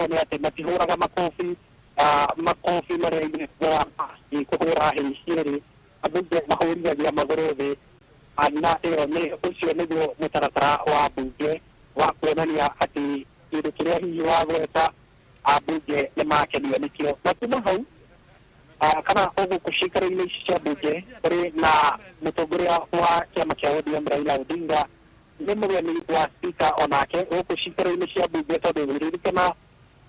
ho nĩ atĩ matihũraga makobi, makobi marĩa ithuĩ kũhũra hĩ cierĩ, ambunge mahũrithagia magũrũ thĩ, na ĩyo nĩ ũcio nĩguo mũtaratara wa mbunge wa kuonania atĩ kĩndũ kĩrĩa hihi wagweta ambunge nĩ makenio nĩkĩo. Na kuma hau kana gũkũ ciikaro-inĩ ici cia mbunge kũrĩ na mũtongoria wa kĩama kĩa ODM Raila Odinga nĩ mũgeni wa spika onake gũkũ ciikaro-inĩ cia mbunge, tondũ ririkana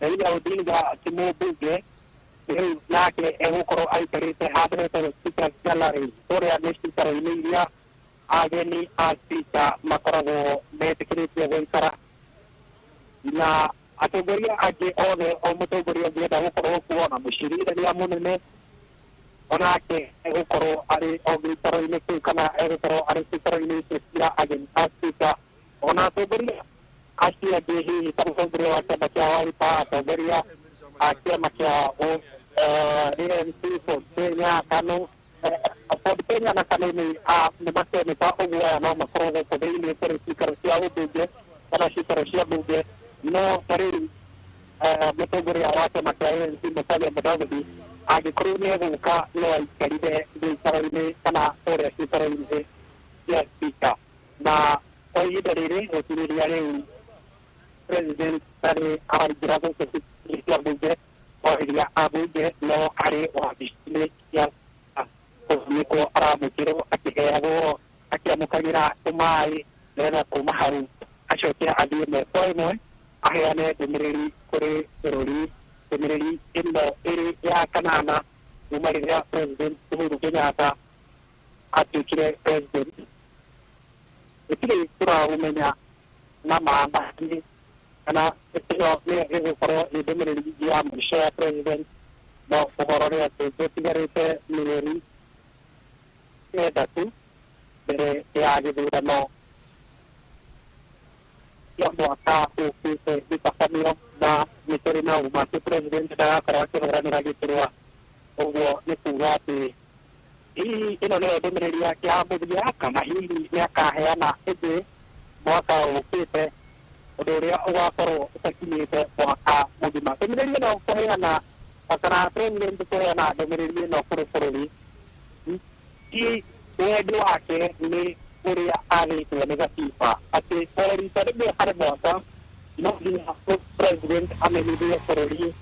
Raila Odinga ti mũmbunge rĩu, nake egũkorwo aikarĩte handũ hetagwo Speaker's Gallery, kũrĩa nĩ ciikaro-inĩ iria ageni a spika makoragwo metĩkĩrĩtio gũikara, na atongoria angĩ othe, o mũtongoria ũngĩenda gũkorwo kuo na mũcirithania mũnene onake egũkorwo arĩ o gĩikaro-inĩ kĩu kana egũkorwo arĩ ciikaro-inĩ icio cia ageni a spika, ona atongoria acio angĩ hihi ta mũtongoria wa kĩama kĩa Wiper, atongoria a kĩama kĩa ANC, Ford Kenya, KANU, Ford Kenya na KANU nĩ maseneta, ũguo aya no makorwo gũkũ thĩinĩ kũrĩ cikaro cia ũmbunge kana cikaro cia mbunge. No ta rĩu mũtongoria wa kĩama kĩa ANC Musalia Mudavadi angĩkorwo nĩ egũka no aikarire gĩikaro-inĩ kana kũrĩa cikaro-inĩ cia spika. Na kwa ihinda rĩrĩ gũkinyĩria rĩu president arĩ araingĩra gũkũ cia mbunge kwarĩria ambunge, no arĩ wabici-inĩ cia kũu nĩkuo aramũkĩrwo akĩheagwo akĩamũkagĩra tũmaĩ, nĩgetha kuma hau acoke athiĩ ĩmwe kwa ĩmwe aheane ndũmĩrĩri kũrĩ bũrũri, ndũmĩrĩri ĩno ĩrĩ ya kanana kuma rĩrĩa President Uhuru Kenyatta atuĩkire president. Gũtirĩ tũramũmenya na maandani kana ĩno nĩyo ĩgũkorwo ĩ ndũmĩrĩri ya mũico ya president, no ũhoro nĩ atĩ gũtigarĩte mĩeri 9 tu mbere ya gĩthurano kĩa mwaka ũkĩte gĩtabanio, na nĩ tũrĩ na ũma atĩ president ndagakorwo akĩhũranĩra gĩturwa. Ũguo nĩ kuga atĩ hihi ĩno nĩyo ndũmĩrĩri yake ya mũthia kana hihi nĩ akaheana ĩngĩ mwaka ũkĩte, ũndũ ũrĩa ũgakorwo ũtakinyĩte mwaka mũgima. Ndũmĩrĩri ĩno kũheana kana president kũheana ndũmĩrĩri ĩno kũrĩ bũrũri ti wendi wake, nĩ ũrĩa athĩtwo nĩ gatiba atĩ o rita rĩmwe harĩ mwaka no nginya president amenyithie bũrũri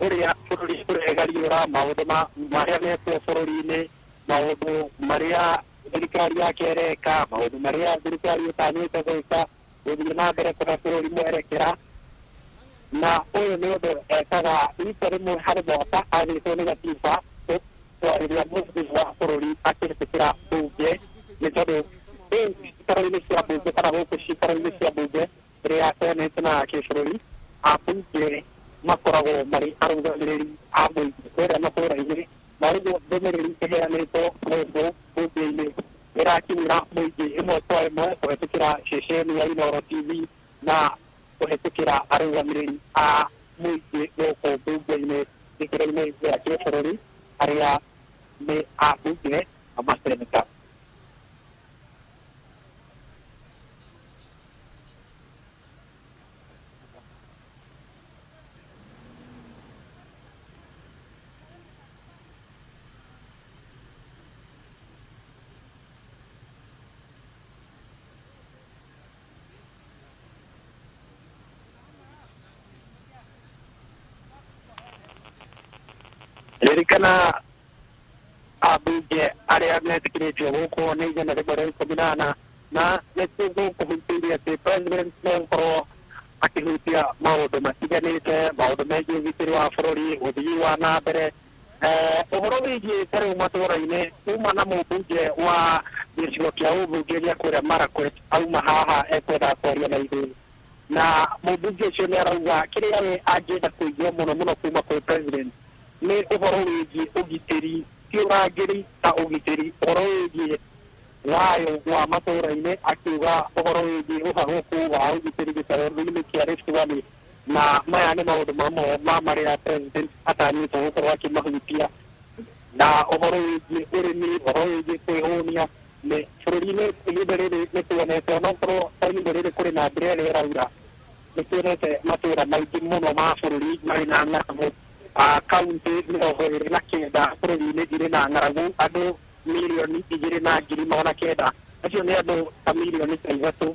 ũrĩa bũrũri ũregariũra, maũndũ marĩa mekwo bũrũri-inĩ, maũndũ marĩa thirikari yake ĩreka, maũndũ marĩa thirikari ĩtanyĩte gwĩka, gũthiĩ na mbere kũhe bũrũri mwerekera. Na ũyũ nĩ ũndũ ekaga rita rĩmwe harĩ mwaka athĩtwo nĩ gatiba kwarĩria mũthii wa bũrũri akĩhĩtũkĩra mbunge, nĩ tondũ rĩu cikaro-inĩ cia mbunge kana gũkũ cikaro-inĩ cia mbunge ĩrĩa ya senate na ya kĩbũrũri, ambunge makoragwo marĩ arũgamĩrĩri a mũingĩ kũrĩa matũũra-inĩ, na ũguo ndũmĩrĩri ĩheanĩtwo gũkũ mbunge-inĩ ĩrakinyĩra mũingĩ ĩmwe kwa ĩmwe kũhetũkĩra ceceni ya Inooro TV na kũhetũkĩra arũgamĩrĩri a mũingĩ gũkũ mbunge-inĩ gĩkĩro-inĩ gĩa kĩbũrũri arĩa nĩ ambunge na maseneta. Ririkana ambunge arĩa metĩkĩrĩtio gũkũ nĩ 114, na nĩ tũgũkũhutĩria atĩ president no gũkorwo akĩhutia maũndũ matiganĩte, maũndũ megiĩ ũgitĩri wa bũrũri, ũthii wa na mbere, ũhoro wĩgiĩ ta rĩu matũũra-inĩ. Kuma na mũmbunge wa gĩcigo kĩa ũmbunge gĩa kũrĩa Marakwet auma haha ekwenda kwaria na ithuĩ, na mũmbunge ũcio nĩ arauga kĩrĩa we angĩenda kũigua mũno mũno kuma kwĩ president nĩ ũhoro wĩgiĩ ũgitĩri, ti ũrangĩri ta ũgitĩri, ũhoro wĩgiĩ thayũ wa matũũra-inĩ, akiuga ũhoro wĩgiĩ ũhagũku wa ũgitĩri gĩtarũ-inĩ kĩa Rift Valley, na maya nĩ maũndũ mamwe ma marĩa president atanyĩtwo gũkorwo akĩmahutia, na ũhoro wĩgiĩ ũrĩmi, ũhoro wĩgiĩ kwĩhũnia nĩ bũrũri-inĩ. Ihinda rĩrĩ nĩ tuonete onokorwo ta ihinda rĩrĩ kũrĩ na mbura ĩrĩa ĩraura, Nĩ tuonete matũra maingĩ mũno ma bũrũri marĩ na ng'aragu. Kaunti 29 bũrũri-inĩ irĩ na ng'aragu, andũ 2,900,000, acio nĩ andũ ta mirioni ta 3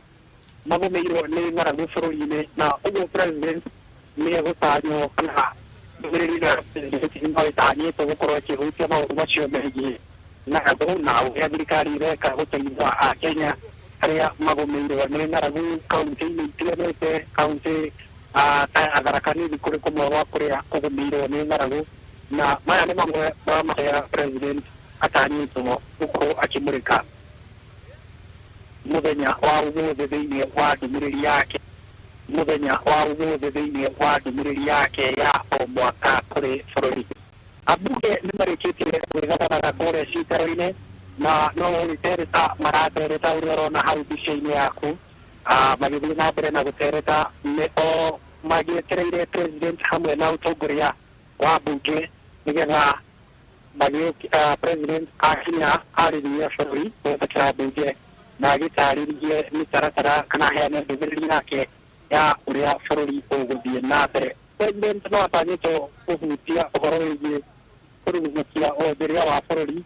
magũmĩirwo nĩ ng'aragu bũrũri-inĩ. Na ũguo president nĩ egũtanywo kana ndũmĩrĩri ĩno ya president no ĩtanyĩtwo gũkorwo ĩkĩhutia maũndũ macio megiĩ ng'aragu na ũrĩa thirikari ĩreka gũteithia Akenya arĩa magũmĩirwo nĩ ng'aragu kaunti-inĩ itiganĩte. Kaunti ta ya Tharaka Nithi kũrĩ kũmwe gwa kũrĩa kũgũmĩirwo nĩ ng'aragu, na maya nĩ mamwe ma marĩa president atanyĩtwo gũkorwo akĩmũrĩka mũthenya wa ũmũthĩ thĩinĩ wa ndũmĩrĩri yake, mũthenya wa ũmũthĩ thĩinĩ wa ndũmĩrĩri yake ya o mwaka kũrĩ bũrũri. Ambunge nĩ marĩkĩtie gwĩthaganaga kũrĩa cikaro-inĩ na no gũgĩtereta maratereta ũrĩa ũrona hau mbica-inĩ yaku, magĩthiĩ na mbere na gũtereta nĩ o magĩetereire president hamwe na ũtongoria wa mbunge nĩgetha president akinya arĩrie bũrũri kũhetũkĩra mbunge na agĩtarĩrie mĩtaratara kana aheane ndũmĩrĩri yake ya ũrĩa bũrũri ũgũthiĩ na mbere. President no atanyĩtwo kũhutia ũhoro wĩgiĩ kũrugũkia wonjoria wa bũrũri,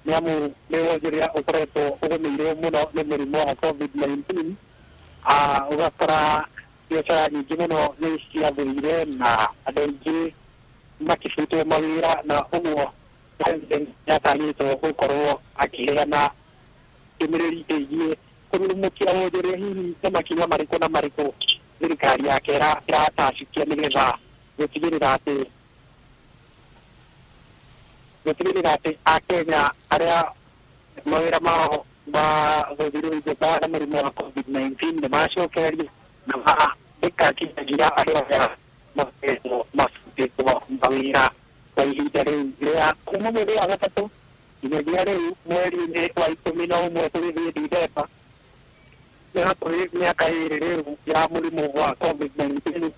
nĩ amu nĩ wonjoria ũkoretwo ũgũmĩirwo mũno nĩ mũrimũ wa COVID-19. Ũgakora biacara nyingĩ mũno nĩ ciathũire na andũ aingĩ makĩbutwo mawĩra, na ũguo president nĩatanyĩtwo gũkorwo akĩheana ndũmĩrĩri ĩgiĩ kũrurumũkia wonjoria, hihi nĩ makinya marĩkũ na marĩkũ thirikari yake ĩratacũkia nĩgetha gũtigĩrĩra atĩ Akenya arĩa mawĩra mao magũthirwo ingata na mũrimũ wa COVID-19 nĩ macokereria na mandĩka kinyagia andũ arĩa makoretwo mabutĩtwo mawĩra kwa ihinda rĩu rĩa kuma mweri wa gatatũ nginyagia rĩu mweri-inĩ wa 11 tũgĩthiĩ Dithemba. Nĩ hakuhĩ mĩaka 2 rĩu ya mũrimũ wa COVID-19,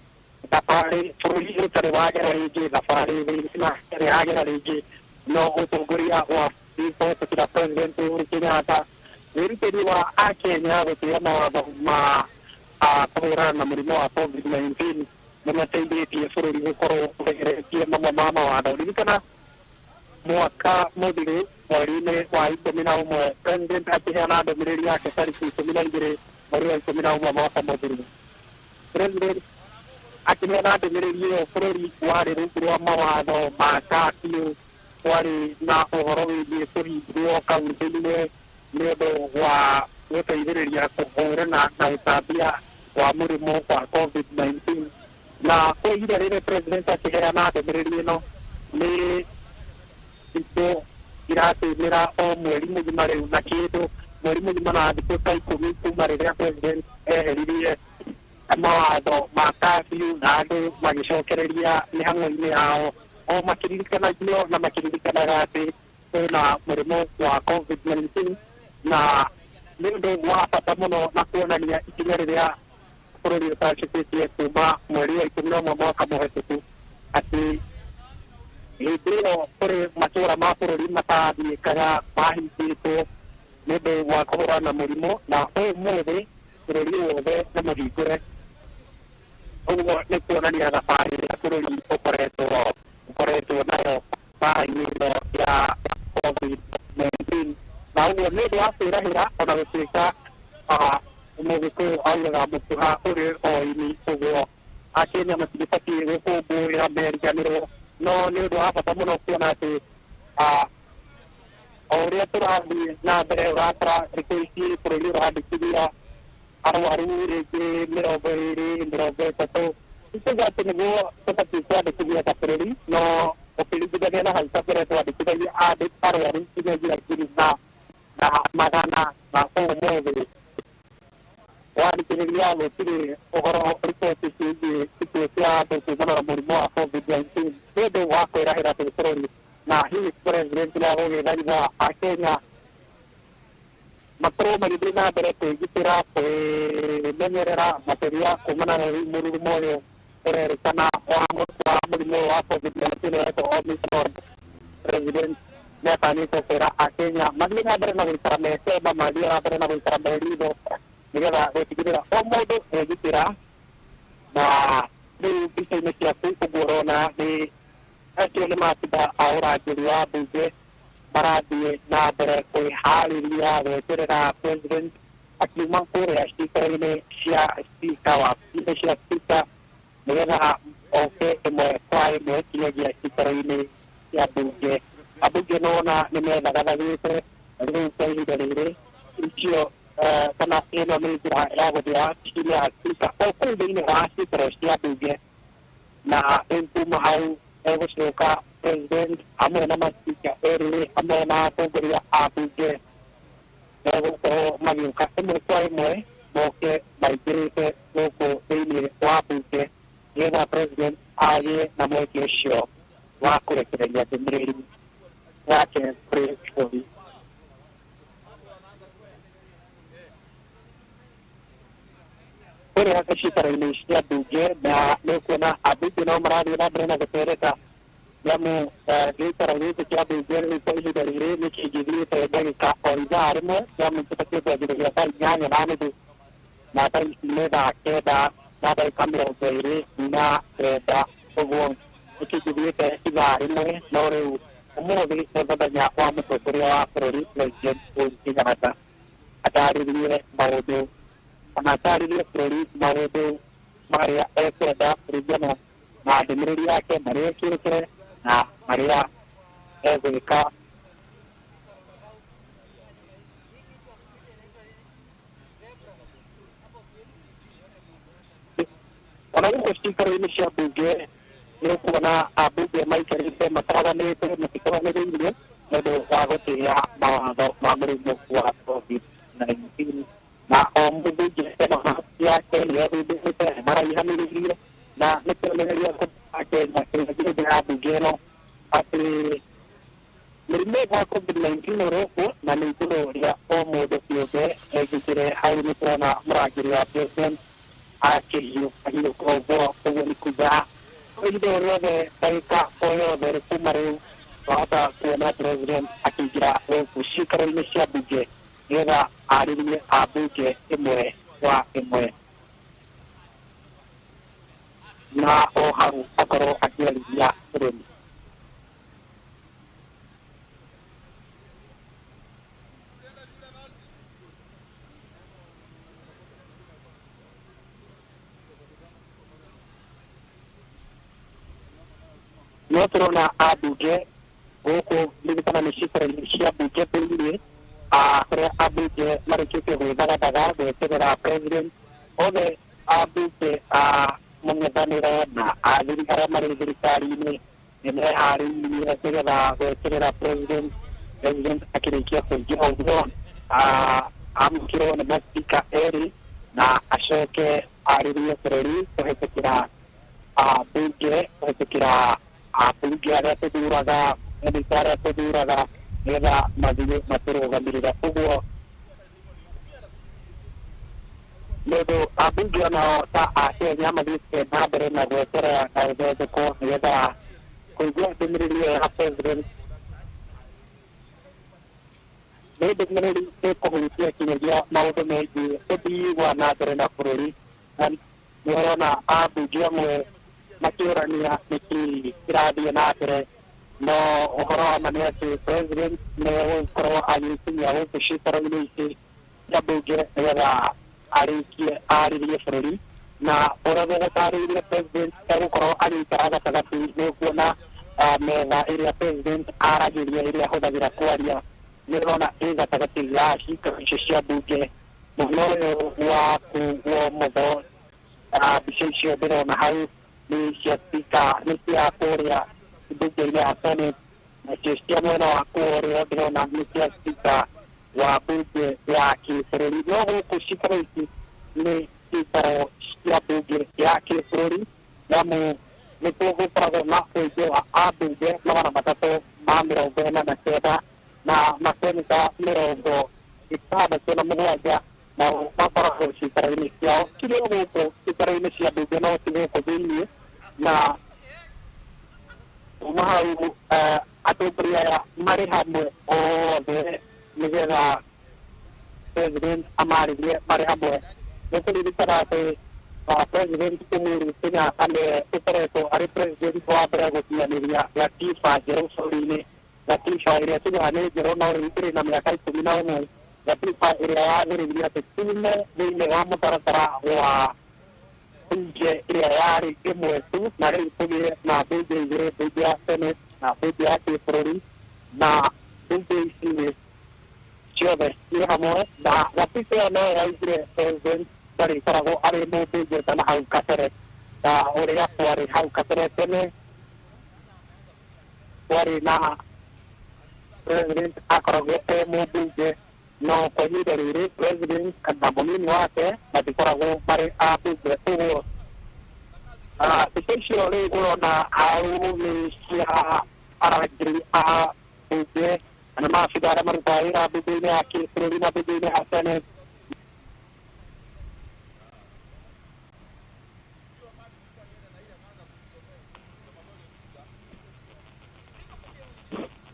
thabarĩ bũrũri ũtarĩ wagera rĩngĩ, thabarĩ thĩ ĩtarĩ yagera rĩngĩ. No ũtongoria wa kũhetũkĩra President Uhuru Kenyatta, wĩrutĩri wa Akenya gũtĩa mawatho ma kũhũrana na mũrimũ wa COVID-19 nĩ mateithĩtie bũrũri gũkorwo ũregeretie mamwe ma mawatho. Ririkana mwaka mũthiru mweri-inĩ wa 11 president akĩheana ndũmĩrĩri yake tarĩki 12 mweri wa 11 mwaka mũthiru, president akĩheana ndũmĩrĩri ĩyo bũrũri warĩ rungu rwa mawatho ma curfew, kwarĩ na ũhoro wĩgiĩ kũhingwo kaunti-inĩ nĩ ũndũ wa gũteithĩrĩria kũhũrana na ũtambia wa mũrimũ wa COVID-19. Na kwa ihinda rĩrĩ president akĩheana ndũmĩrĩri ĩno nĩ thikũ iratũmĩra o mweri mũgima rĩu na kĩndũ, mweri mũgima na thikũ ta 10 kuma rĩrĩa president eheririe mawatho ma curfew na andũ magĩcokereria mĩhang'o-inĩ yao o makĩririkanagio na makĩririkanaga atĩ kwĩna mũrimũ wa COVID-19, na nĩ ũndũ wa bata mũno na kuonania ikinya rĩrĩa bũrũri ũtacũkĩtie kuma mweri wa 11 mwaka mũhetũku, atĩ hĩndĩ ĩyo kũrĩ matũra ma bũrũri matathiĩkaga mahingĩtwo nĩ ũndũ wa kũhũrana na mũrimũ, na ũmũthĩ bũrũri wothe nĩ mũhingũre. Ũguo nĩ kuonania thabarĩ ĩrĩa bũrũri ũkoretwo nayo mbaara-inĩ ĩno ya COVID-19. Na ũguo nĩ ũndũ wa kwĩrahĩra, ona gũtuĩka mũgĩkũyũ augaga mũkuha ũrĩ o ini, ũguo Akenya matigĩbatiĩ gũkũngũĩra meriganĩrwo, no nĩ ũndũ wa bata mũno kuona atĩ o ũrĩa tũrathiĩ na mbere ũrakora thikũ ici bũrũri ũrandĩkithia arwaru rĩngĩ 20, 30. Ikuga atĩ nĩguo tũbatiĩ kwandĩkithia ta bũrũri, no ũkĩringithania na hau kabere twandĩkithagia arwaru nginyagia ngiri na magana, na ũmũthĩ wandĩkithĩria gũtirĩ ũhoro riboti ciĩgiĩ ikuũ cia andũ kumana na mũrimũ wa COVID-19. Nĩ ũndũ wa kwĩrahĩra twĩ bũrũri, na hihi president nĩ agũgĩthaitha Akenya makorwo magĩthiĩ na mbere kwĩgitĩra, kwĩmenyerera makĩria kumana na mũrimũ ũyũ ũrerĩkana wa mũrimũ wa COVID-19 ũretwo Omicron. President nĩ atanyĩtwo kwĩra Akenya mathiĩ na mbere na gũikara me sober, mathiĩ na mbere na gũikara me ritho nĩgetha gũtigĩrĩra o mũndũ egitĩra. Na rĩu mbica-inĩ ciaku ũguo ũrona nĩ acio nĩ maabitha a ũrangĩri wa mbunge marathiĩ na mbere kwĩharĩria gweterera president akiuma kũrĩa cikaro-inĩ cia speaker, wabici-inĩ cia speaker, nĩgetha oke ĩmwe kwa ĩmwe kinyagia cikaro-inĩ cia mbunge. Ambunge nona nĩ methagathagĩte rĩu kwa ihinda rĩrĩ icio kana ĩno nĩ njĩra ya gũthiĩ wabici-inĩ ya speaker o kũu thĩinĩ wa cikaro cia mbunge, na rĩu kuma hau egũcoka president hamwe na maspika erĩ hamwe na atongoria a mbunge megũkorwo magĩũka ĩmwe kwa ĩmwe moke maingĩrĩte gũkũ thĩinĩ wa mbunge nĩgetha president agĩe na mweke ũcio wa kũrekereria ndũmĩrĩri yake kũrĩ bũrũri. Kũrĩa cikaro-inĩ cia mbunge na nĩ ũkuona ambunge no marathiĩ na mbere na gũtereta nĩamu gĩikaro gĩkĩ kĩa mbunge rĩu kwa ihinda rĩrĩ nĩ kĩngĩthiĩte ndagĩka o ithaa rĩmwe, nĩamu tũbatiĩ kwanjĩrĩria thaa 8:30 na thaa ici nĩ thaa 9:29 ũguo nĩ kĩngĩthiĩte ithaa rĩmwe. No rĩu ũmũthĩ nĩ mũthenya wa mũtongoria wa bũrũri President Uhuru Kenyatta atarĩrie maũndũ kana atarĩrie bũrũri maũndũ marĩa ekwenda kũringana na ndũmĩrĩri yake marĩa ekĩrĩte na marĩa egwĩka. Ona gũkũ cikaro-inĩ cia mbunge nĩ ũkuona ambunge maikarĩte mataraganĩte matikoranĩrĩirie nĩ ũndũ wa gũtĩĩa mawatho ma mũrimũ wa COVID-19, na o mũmbunge ena mask yake nĩ ethumbĩte maraihanĩrĩirie na nĩ kĩonereria Kenya kĩrĩa ya mbunge ĩno atĩ mũrimũ wa COVID-19 ũrĩ na nĩ igũrũ rĩa o mũndũ kĩũmbe egĩkĩre. Hau nĩ tũrona mũrangĩri wa president akĩhiũka ũguo, ũguo nĩ kuga ihinda o rĩothe ndagĩka o yothe kuma rĩu twahota kuona president akĩingĩra gũkũ cikaro-inĩ cia mbunge nĩgetha arĩrie ambunge ĩmwe kwa ĩmwe na o hau akorwo akĩarĩria bũrũri. No tũrona ambunge gũkũ ririkana nĩ cikaro-inĩ cia mbunge thĩinĩ kũrĩa ambunge marĩkĩtie gwĩthagathaga gweterera president. Othe ambunge a mũng'ethanĩro na athuri arĩa marĩ thirikari-inĩ nĩ meharĩirie nĩgetha gweterera president. President akĩrĩkia kũingĩra ũguo amũkĩrwo nĩ maspika erĩ na acoke arĩrie bũrũri kũhetũkĩra ambunge, kũhetũkĩra ambunge arĩa tũthuraga, seneta arĩa tũthuraga nĩgetha mathiĩ matũrũgamĩrĩre. Ũguo nĩ ũndũ ambunge onao ta a Kenya mathiĩte na mbere na gweterera na gũthondekwo nĩgetha kũigua ndũmĩrĩri ĩyo ya president. Nĩ ndũmĩrĩri ĩkũhutia kinyagia maũndũ megiĩ ũthii wa na mbere na bũrũri, na nĩ ũrona ambunge amwe makĩũrania nĩkĩ kĩrathiĩ na mbere, no ũhoro wa ma nĩ atĩ president nĩ egũkorwo agĩkinyia gũkũ cikaro-inĩ ici cia mbunge nĩgetha arĩkie arĩrie bũrũri. Na ũrĩa gũtarĩirie president egũkorwo agĩikara gatagatĩ, nĩ ũkuona metha ĩrĩa president aragĩria ĩrĩa ahũthagĩra kwaria nĩ ũrona ĩ gatagatĩ ga cikaro icio cia mbunge. Mwena ũyũ wa ũmotho mbica icio ndĩrona hau nĩ cia speaker, nĩ cia kũrĩa mbunge-inĩ ya Senate, nacio cia mwena wa kũrĩa ndĩrona nĩ cia speaker wa mbunge ya kĩbũrũri. No gũkũ cikaro ici nĩ cikaro cia mbunge ya kĩbũrũri nĩamu nĩkuo gũkoragwo na ũingĩ wa ambunge 349 na maseneta 67 nao makoragwo cikaro-inĩ ciao cirĩ o gũkũ cikaro-inĩ cia mbunge no ti gũkũ thĩiniĩ. Na kuma hau atongoria aya marĩ hamwe othe nĩgetha president amarĩrie marĩ hamwe. Nĩ kũririkana atĩ President Uhuru Kenyatta nĩwe ũkoretwo arĩ president wa mbere gũkinyanĩria gatiba njerũ bũrũri-inĩ, gatiba ĩrĩa tugaga nĩ njerũ no rĩu ĩrĩ na mĩaka 11, gatiba ĩrĩa yathĩrĩirie atĩ tume thĩinĩ wa mũtaratara wa bunge ĩrĩa yarĩ ĩmwe tu na rĩu tũgĩe na bunge igĩrĩ, bunge ya Senate na bunge ya kĩbũrũri, na bunge ici ciothe ciĩ hamwe. Na gatiba ĩyo no yaugire president ndarĩkoragwo arĩ mũmbunge kana hau kabere ta ũrĩa kwarĩ hau kabere tene kwarĩ na president akoragwo e mũmbunge, no kwa ihinda rĩrĩ president kana mũnini wake matikoragwo marĩ ambunge. Ũguo mbica icio rĩu ũrona hau nĩ cia arangĩri a bunge kana maabitha arĩa marutaga wĩra bunge-inĩ ya kĩbũrũri na bunge-inĩ ya Senate.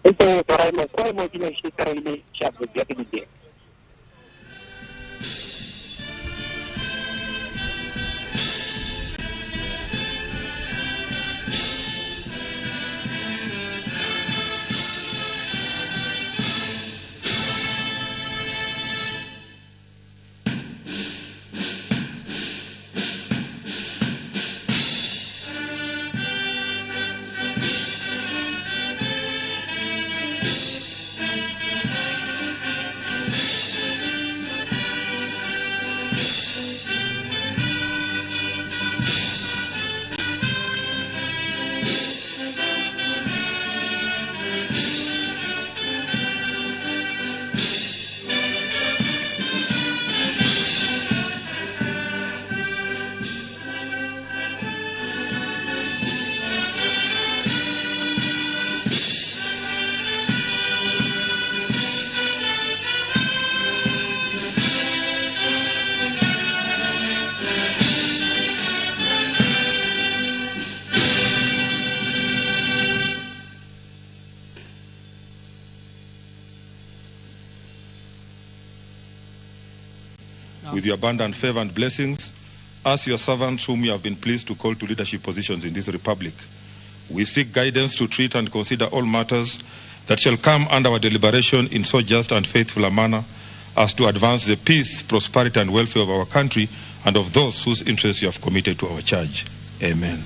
Ĩtũgũtwara ĩmwe kwa ĩmwe nginya ciikaro-inĩ cia bunge nyingĩ. With your abundant favor and blessings, as your servants whom you have been pleased to call to leadership positions in this republic. We seek guidance to treat and consider all matters that shall come under our deliberation in so just and faithful a manner as to advance the peace, prosperity, and welfare of our country and of those whose interests you have committed to our charge. Amen.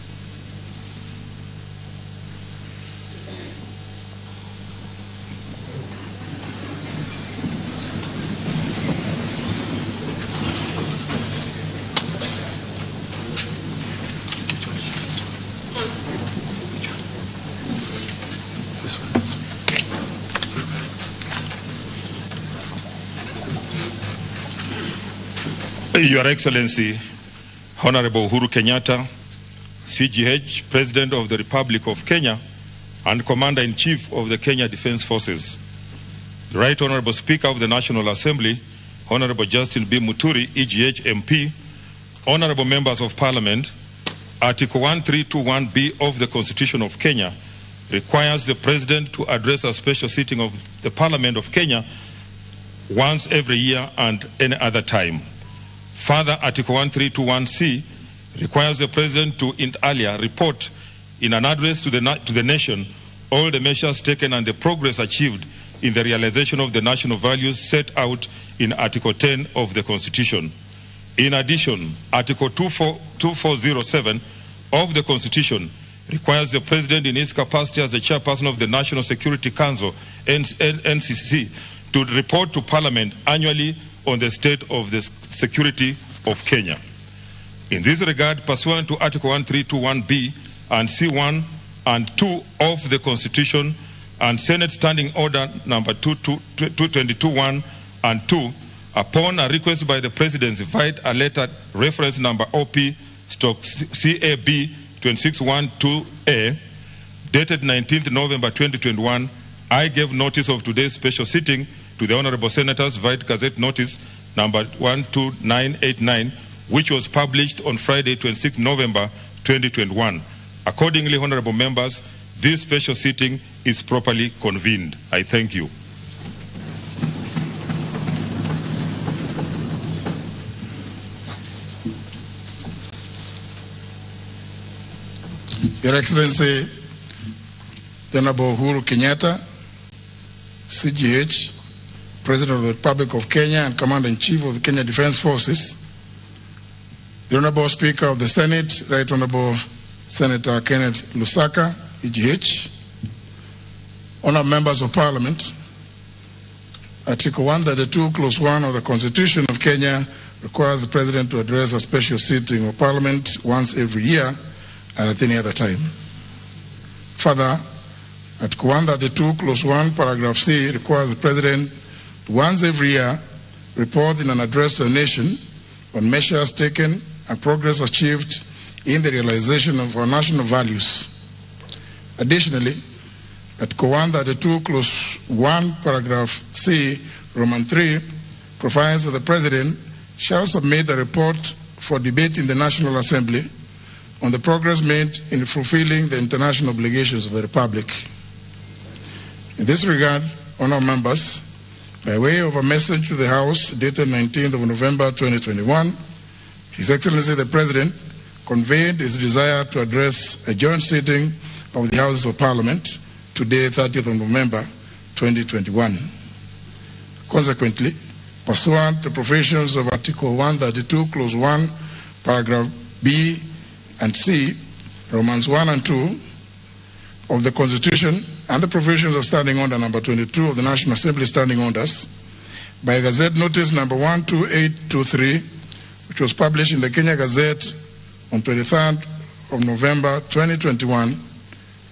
Your Excellency, Honorable Uhuru Kenyatta, CGH, President of the Republic of Kenya and Commander-in-Chief of the Kenya Defense Forces, the Right Honorable Speaker of the National Assembly, Honorable Justin B. Muturi, EGH MP, Honorable Members of Parliament, Article 1321B of the Constitution of Kenya requires the President to address a special sitting of the Parliament of Kenya once every year and any other time. Further, Article 1321C requires the President to, inter alia, report in an address to the nation all the measures taken and the progress achieved in the realization of the national values set out in Article 10 of the Constitution. In addition, Article 2407 of the Constitution requires the President, in his capacity as the chairperson of the National Security Council, NCC, to report to Parliament annually on the state of the security of Kenya. In this regard, pursuant to Article 1321B and C1 and 2 of the Constitution and Senate Standing Order number 222-1 and 2, upon a request by the President via a letter reference number OP/CAB 2612A, dated 19th November 2021, I gave notice of today's special sitting to the Honorable Senators via Gazette Notice number 12989, which was published on Friday, 26 November 2021. Accordingly, Honorable Members, this special sitting is properly convened. I thank you. Your Excellency, the Honorable Uhuru Kenyatta, CGH, President of the Republic of Kenya and Commander-in-Chief of the Kenya Defense Forces, the Honorable Speaker of the Senate, Right Honorable Senator Kenneth Lusaka, EGH, Honorable Members of Parliament, Article 132, Clause 1 of the Constitution of Kenya requires the President to address a special sitting of Parliament once every year and at any other time. Further, Article 132, Clause 1, Paragraph C requires the President to once every year report in an address to the nation on measures taken and progress achieved in the realization of our national values. Additionally, Article 132, Clause 1, Paragraph C, Roman 3, provides that the President shall submit a report for debate in the National Assembly on the progress made in fulfilling the international obligations of the Republic. In this regard, honourable members, by way of a message to the House dated 19th of November 2021, His Excellency the President conveyed his desire to address a joint sitting of the Houses of Parliament today, 30th of November 2021. Consequently, pursuant to provisions of Article 132, Clause 1, Paragraph B and C, Romans 1 and 2 of the Constitution and the provisions of Standing Order Number 22 of the National Assembly Standing Orders, by Gazette Notice Number 12823, which was published in the Kenya Gazette on 23rd of November 2021,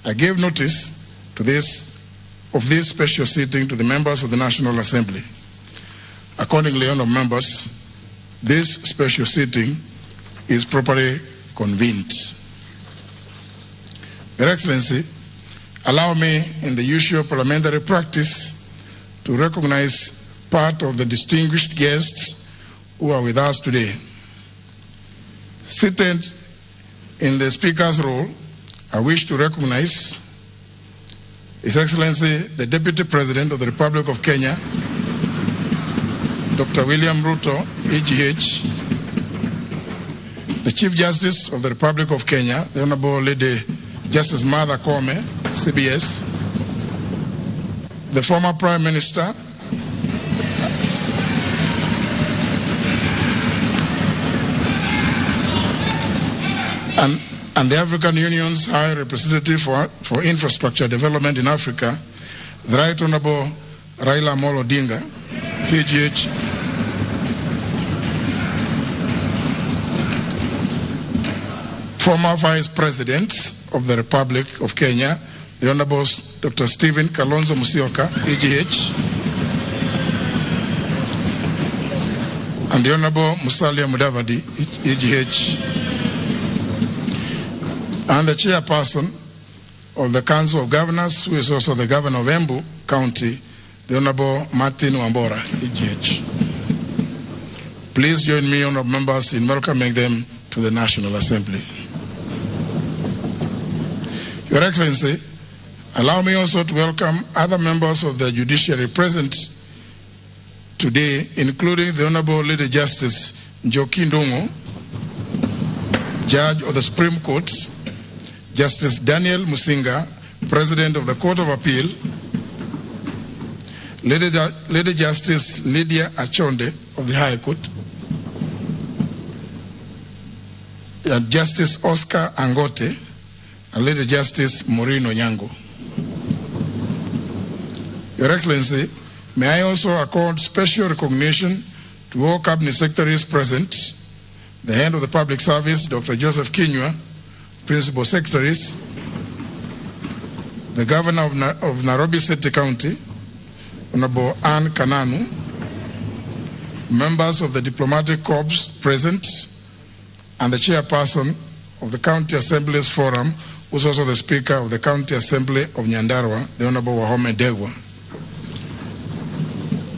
I gave notice to this of this special sitting to the members of the National Assembly. Accordingly, honourable members, this special sitting is properly convened. Your Excellency, allow me, in the usual parliamentary practice, to recognize part of the distinguished guests who are with us today. Seated in the Speaker's role, I wish to recognize His Excellency, the Deputy President of the Republic of Kenya, Dr. William Ruto, EGH, the Chief Justice of the Republic of Kenya, the Honorable Lady Justice Martha Koome, CBS, the former Prime Minister, and the African Union's High Representative for Infrastructure Development in Africa, the Right Honorable Raila Amolo Odinga, PGH, former Vice President of the Republic of Kenya, the Honorable Dr. Stephen Kalonzo Musyoka, EGH, and the Honorable Musalia Mudavadi, EGH, and the Chairperson of the Council of Governors, who is also the Governor of Embu County, the Honorable Martin Wambora, EGH. Please join me, honorable members, in welcoming them to the National Assembly. Your Excellency, allow me also to welcome other members of the judiciary present today, including the Honorable Lady Justice Njoki Ndung'u, Judge of the Supreme Court, Justice Daniel Musinga, President of the Court of Appeal, Lady Justice Lydia Achonde of the High Court, and Justice Oscar Angote, and Lady Justice Maureen Onyango. Your Excellency, may I also accord special recognition to all Cabinet Secretaries present, the Head of the Public Service, Dr. Joseph Kinyua, Principal Secretaries, the Governor of Nairobi City County, Honorable Anne Kananu, members of the Diplomatic Corps present, and the Chairperson of the County Assemblies Forum, who is also the Speaker of the County Assembly of Nyandarua, the Honorable Wahome Ndegwa.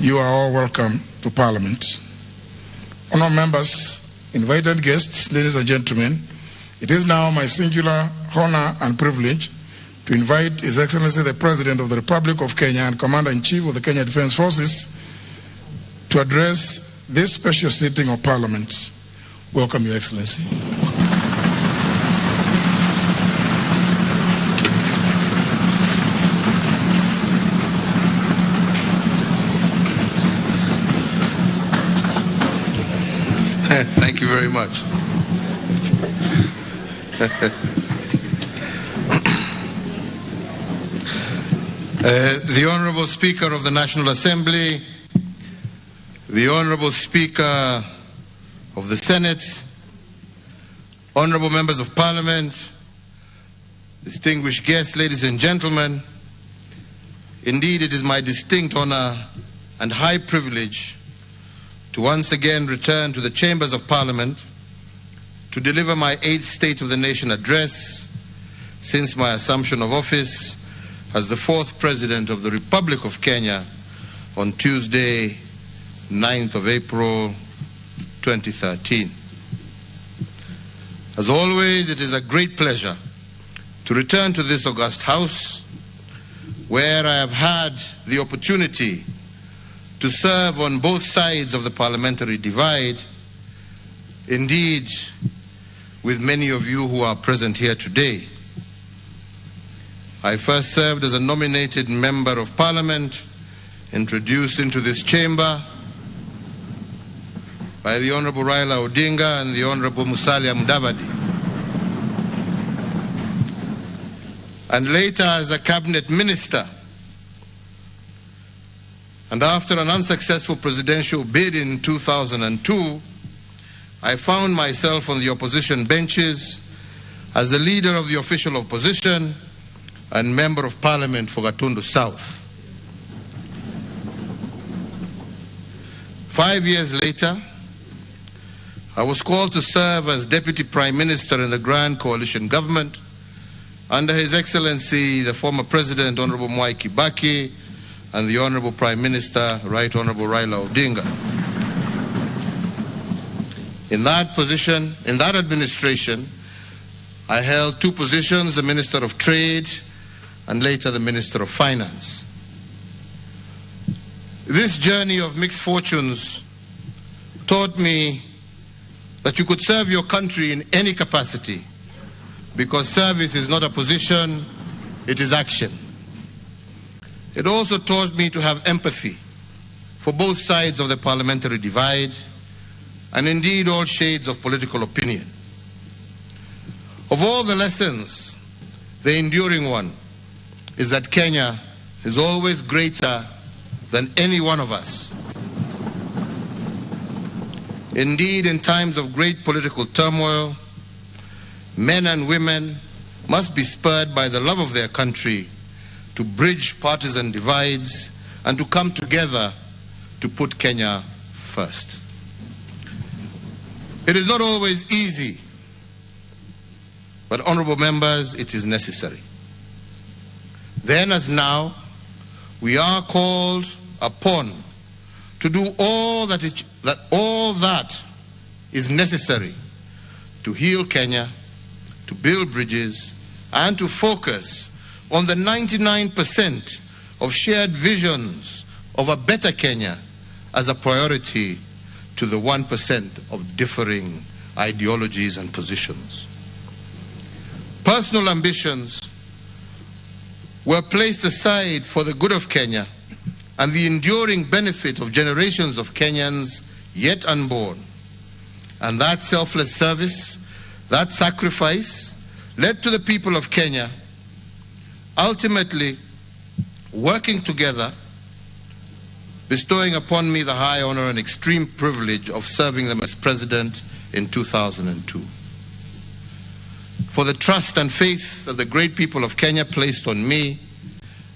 You are all welcome to Parliament. Honorable members, invited guests, ladies and gentlemen, it is now my singular honor and privilege to invite His Excellency the President of the Republic of Kenya and Commander-in-Chief of the Kenya Defense Forces to address this special sitting of Parliament. Welcome, Your Excellency. very much. The Honorable Speaker of the National Assembly, the Honorable Speaker of the Senate, Honorable Members of Parliament, distinguished guests, ladies and gentlemen, indeed it is my distinct honor and high privilege to once again return to the chambers of Parliament to deliver my 8th State of the Nation address since my assumption of office as the 4th President of the Republic of Kenya on Tuesday, 9th of April, 2013. As always, it is a great pleasure to return to this august house where I have had the opportunity to serve on both sides of the parliamentary divide, indeed, with many of you who are present here today. I first served as a nominated member of parliament, introduced into this chamber by the Honorable Raila Odinga and the Honorable Musalia Mudavadi. And later as a cabinet minister. And after an unsuccessful presidential bid in 2002, I found myself on the opposition benches as the leader of the official opposition and member of parliament for Gatundu South. 5 years later, I was called to serve as Deputy Prime Minister in the Grand Coalition Government under His Excellency, the former President, Honorable Mwai Kibaki, and the Honorable Prime Minister, Right Honorable Raila Odinga. In that position, in that administration, I held two positions, the Minister of Trade and later the Minister of Finance. This journey of mixed fortunes taught me that you could serve your country in any capacity, because service is not a position, it is action. It also taught me to have empathy for both sides of the parliamentary divide, and indeed all shades of political opinion. Of all the lessons, the enduring one is that Kenya is always greater than any one of us. Indeed, in times of great political turmoil, men and women must be spurred by the love of their country to bridge partisan divides and to come together to put Kenya first. It is not always easy, but honorable members, it is necessary. Then as now, we are called upon to do all that is necessary to heal Kenya, to build bridges, and to focus on the 99% of shared visions of a better Kenya as a priority to the 1% of differing ideologies and positions. Personal ambitions were placed aside for the good of Kenya and the enduring benefit of generations of Kenyans yet unborn. And that selfless service, that sacrifice, led to the people of Kenya ultimately working together, bestowing upon me the high honor and extreme privilege of serving them as president in 2002. For the trust and faith that the great people of Kenya placed on me,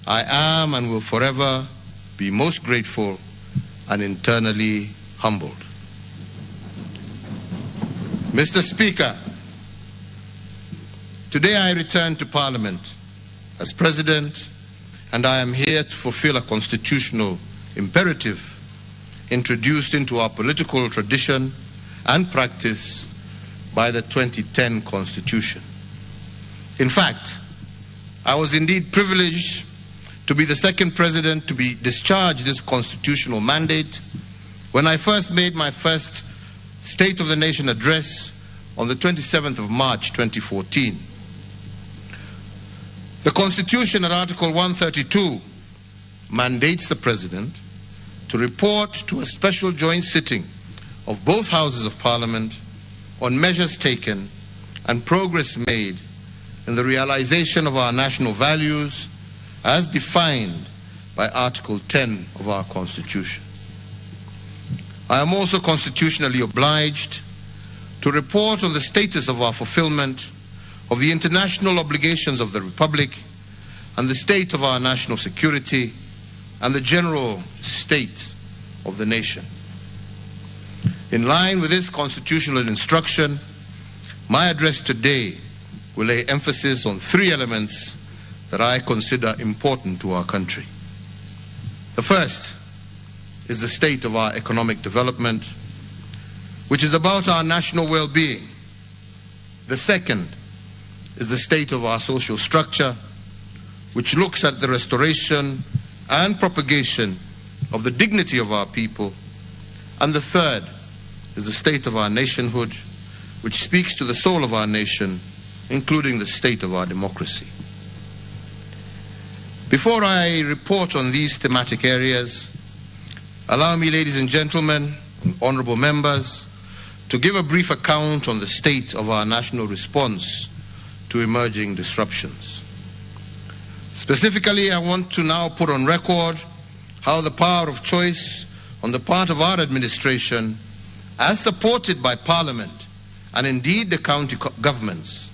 I am and will forever be most grateful and internally humbled. Mr. Speaker, today I return to Parliament as President, and I am here to fulfill a constitutional imperative introduced into our political tradition and practice by the 2010 Constitution. In fact, I was indeed privileged to be the second president to be discharged this constitutional mandate when I first made my first State of the Nation address on the 27th of March 2014. The Constitution at Article 132 mandates the President to report to a special joint sitting of both Houses of Parliament on measures taken and progress made in the realization of our national values as defined by Article 10 of our Constitution. I am also constitutionally obliged to report on the status of our fulfillment of the international obligations of the Republic and the state of our national security and the general state of the nation. In line with this constitutional instruction, my address today will lay emphasis on three elements that I consider important to our country. The first is the state of our economic development, which is about our national well-being. The second is the state of our social structure, which looks at the restoration and propagation of the dignity of our people. And the third is the state of our nationhood, which speaks to the soul of our nation, including the state of our democracy. Before I report on these thematic areas, allow me, ladies and gentlemen, and honorable members, to give a brief account on the state of our national response to emerging disruptions. Specifically, I want to now put on record how the power of choice on the part of our administration, as supported by Parliament and indeed the county governments,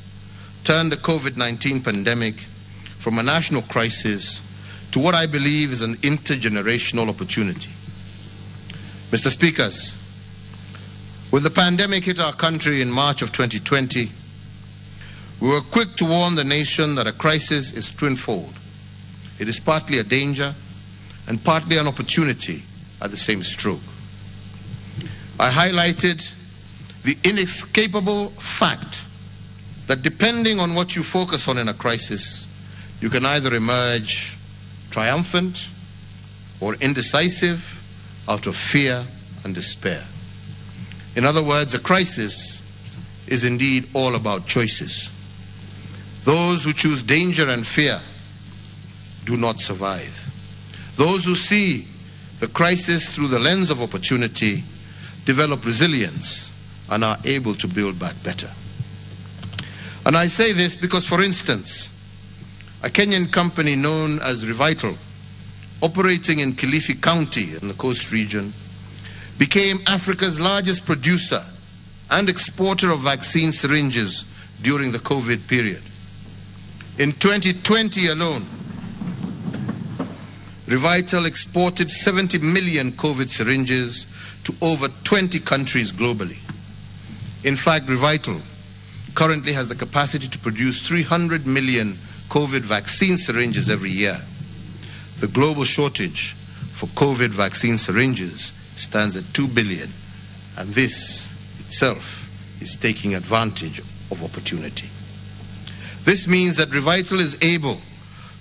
turned the COVID-19 pandemic from a national crisis to what I believe is an intergenerational opportunity. Mr. Speakers, when the pandemic hit our country in March of 2020, we were quick to warn the nation that a crisis is twinfold. It is partly a danger and partly an opportunity at the same stroke. I highlighted the inescapable fact that depending on what you focus on in a crisis, you can either emerge triumphant or indecisive out of fear and despair. In other words, a crisis is indeed all about choices. Those who choose danger and fear do not survive. Those who see the crisis through the lens of opportunity develop resilience and are able to build back better. And I say this because, for instance, a Kenyan company known as Revital, operating in Kilifi County in the coast region, became Africa's largest producer and exporter of vaccine syringes during the COVID period. In 2020 alone, Revital exported 70 million COVID syringes to over 20 countries globally. In fact, Revital currently has the capacity to produce 300 million COVID vaccine syringes every year. The global shortage for COVID vaccine syringes stands at 2 billion, and this itself is taking advantage of opportunity. This means that Revital is able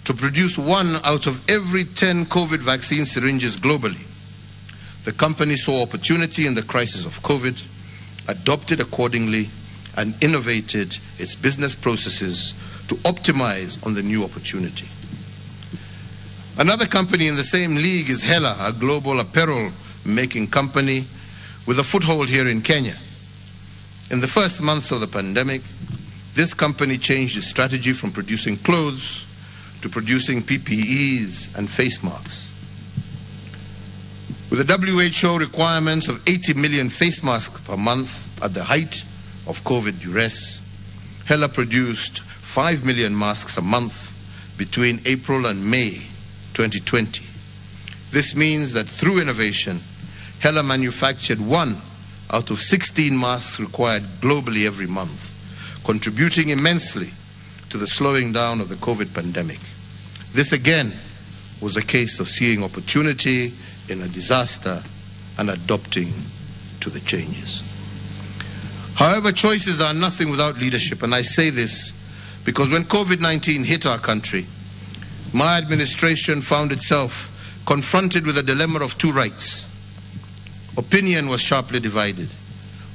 to produce 1 out of every 10 COVID vaccine syringes globally. The company saw opportunity in the crisis of COVID, adopted accordingly, and innovated its business processes to optimize on the new opportunity. Another company in the same league is Hela, a global apparel making company with a foothold here in Kenya. In the first months of the pandemic, this company changed its strategy from producing clothes to producing PPEs and face masks. With the WHO requirements of 80 million face masks per month at the height of COVID duress, Hela produced 5 million masks a month between April and May 2020. This means that through innovation, Hela manufactured 1 out of 16 masks required globally every month, contributing immensely to the slowing down of the COVID pandemic. This again was a case of seeing opportunity in a disaster and adopting to the changes. However, choices are nothing without leadership, and I say this because when COVID-19 hit our country, my administration found itself confronted with a dilemma of two rights. Opinion was sharply divided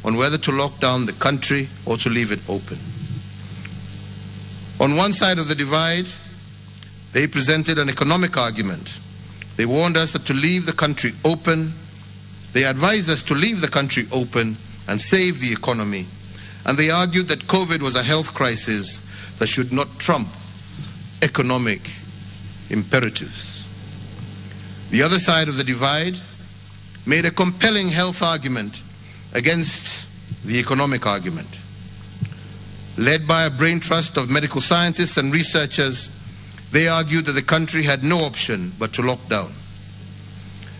on whether to lock down the country or to leave it open. On one side of the divide, they presented an economic argument. They warned us that to leave the country open, they advised us to leave the country open and save the economy, and they argued that COVID was a health crisis that should not trump economic imperatives. The other side of the divide made a compelling health argument against the economic argument. Led by a brain trust of medical scientists and researchers, they argued that the country had no option but to lock down.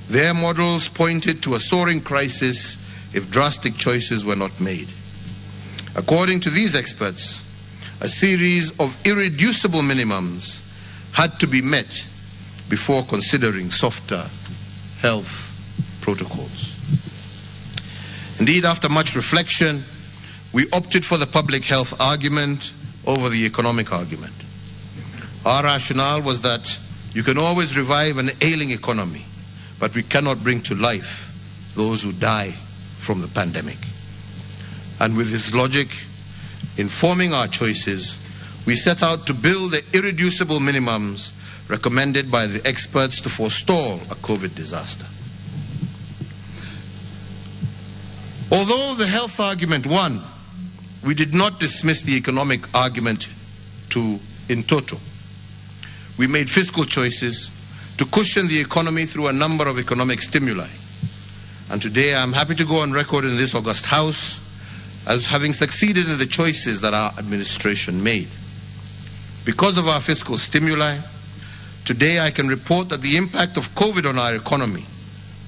Their models pointed to a soaring crisis if drastic choices were not made. According to these experts, a series of irreducible minimums had to be met before considering softer health protocols. Indeed, after much reflection, we opted for the public health argument over the economic argument. Our rationale was that you can always revive an ailing economy, but we cannot bring to life those who die from the pandemic. And with this logic informing our choices, we set out to build the irreducible minimums recommended by the experts to forestall a COVID disaster. Although the health argument won, we did not dismiss the economic argument in toto. We made fiscal choices to cushion the economy through a number of economic stimuli. And today I'm happy to go on record in this august house as having succeeded in the choices that our administration made. Because of our fiscal stimuli, today I can report that the impact of COVID on our economy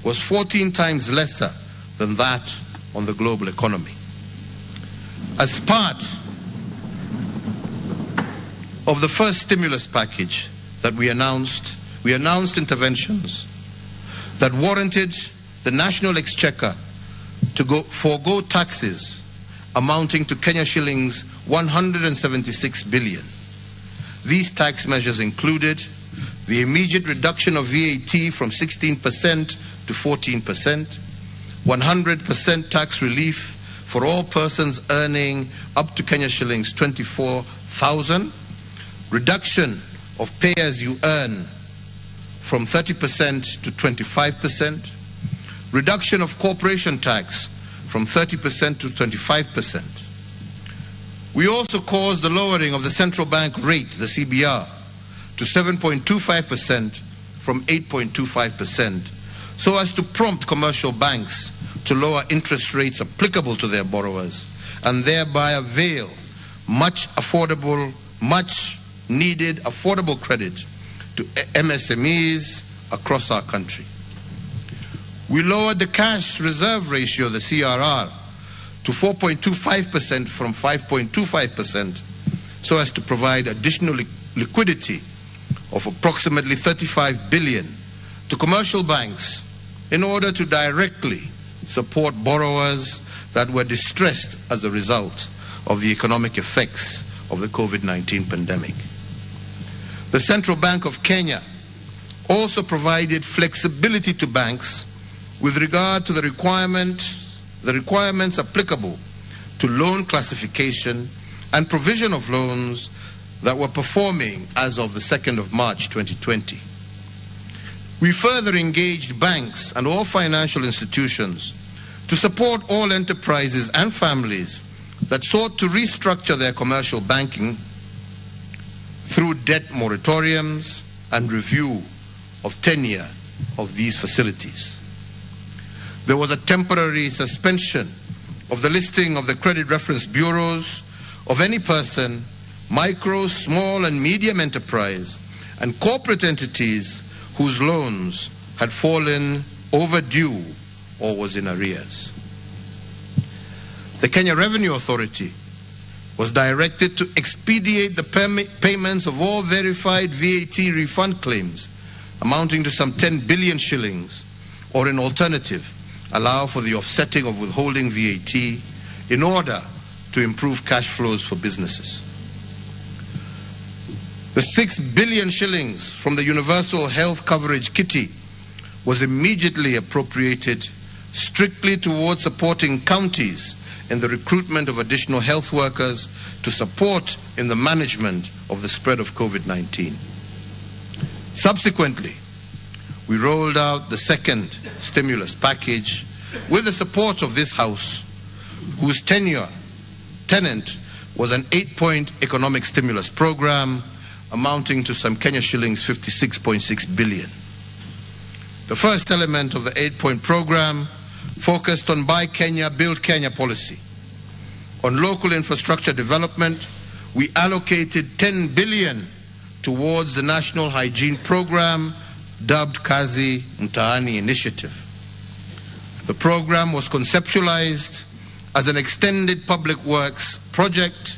was 14 times lesser than that on the global economy. As part of the first stimulus package that we announced interventions that warranted the national exchequer to forego taxes amounting to Kenya shillings 176 billion. These tax measures included the immediate reduction of VAT from 16% to 14%, 100% tax relief for all persons earning up to Kenya shillings 24,000, reduction of pay-as-you-earn from 30% to 25%, reduction of corporation tax from 30% to 25%. We also caused the lowering of the central bank rate, the CBR, to 7.25% from 8.25%, so as to prompt commercial banks to lower interest rates applicable to their borrowers and thereby avail much needed affordable credit to MSMEs across our country. We lowered the cash reserve ratio, the CRR, to 4.25% from 5.25%, so as to provide additional liquidity of approximately 35 billion to commercial banks in order to directly support borrowers that were distressed as a result of the economic effects of the COVID-19 pandemic. The Central Bank of Kenya also provided flexibility to banks with regard to the requirements applicable to loan classification and provision of loans that were performing as of the 2nd of March 2020. We further engaged banks and all financial institutions to support all enterprises and families that sought to restructure their commercial banking through debt moratoriums and review of tenure of these facilities. There was a temporary suspension of the listing of the credit reference bureaus of any person, micro, small, and medium enterprise, and corporate entities whose loans had fallen overdue or was in arrears. The Kenya Revenue Authority was directed to expedite the payments of all verified VAT refund claims amounting to some 10 billion shillings, or in alternative, allow for the offsetting of withholding VAT in order to improve cash flows for businesses. The 6 billion shillings from the Universal Health Coverage Kitty was immediately appropriated strictly towards supporting counties in the recruitment of additional health workers to support in the management of the spread of COVID-19. Subsequently, we rolled out the second stimulus package with the support of this House, whose tenure tenet was an 8-point economic stimulus program amounting to some Kenya shillings 56.6 billion. The first element of the 8-point program focused on Buy Kenya, Build Kenya policy. On local infrastructure development, we allocated 10 billion towards the National Hygiene Program, dubbed Kazi Mtaani Initiative. The program was conceptualized as an extended public works project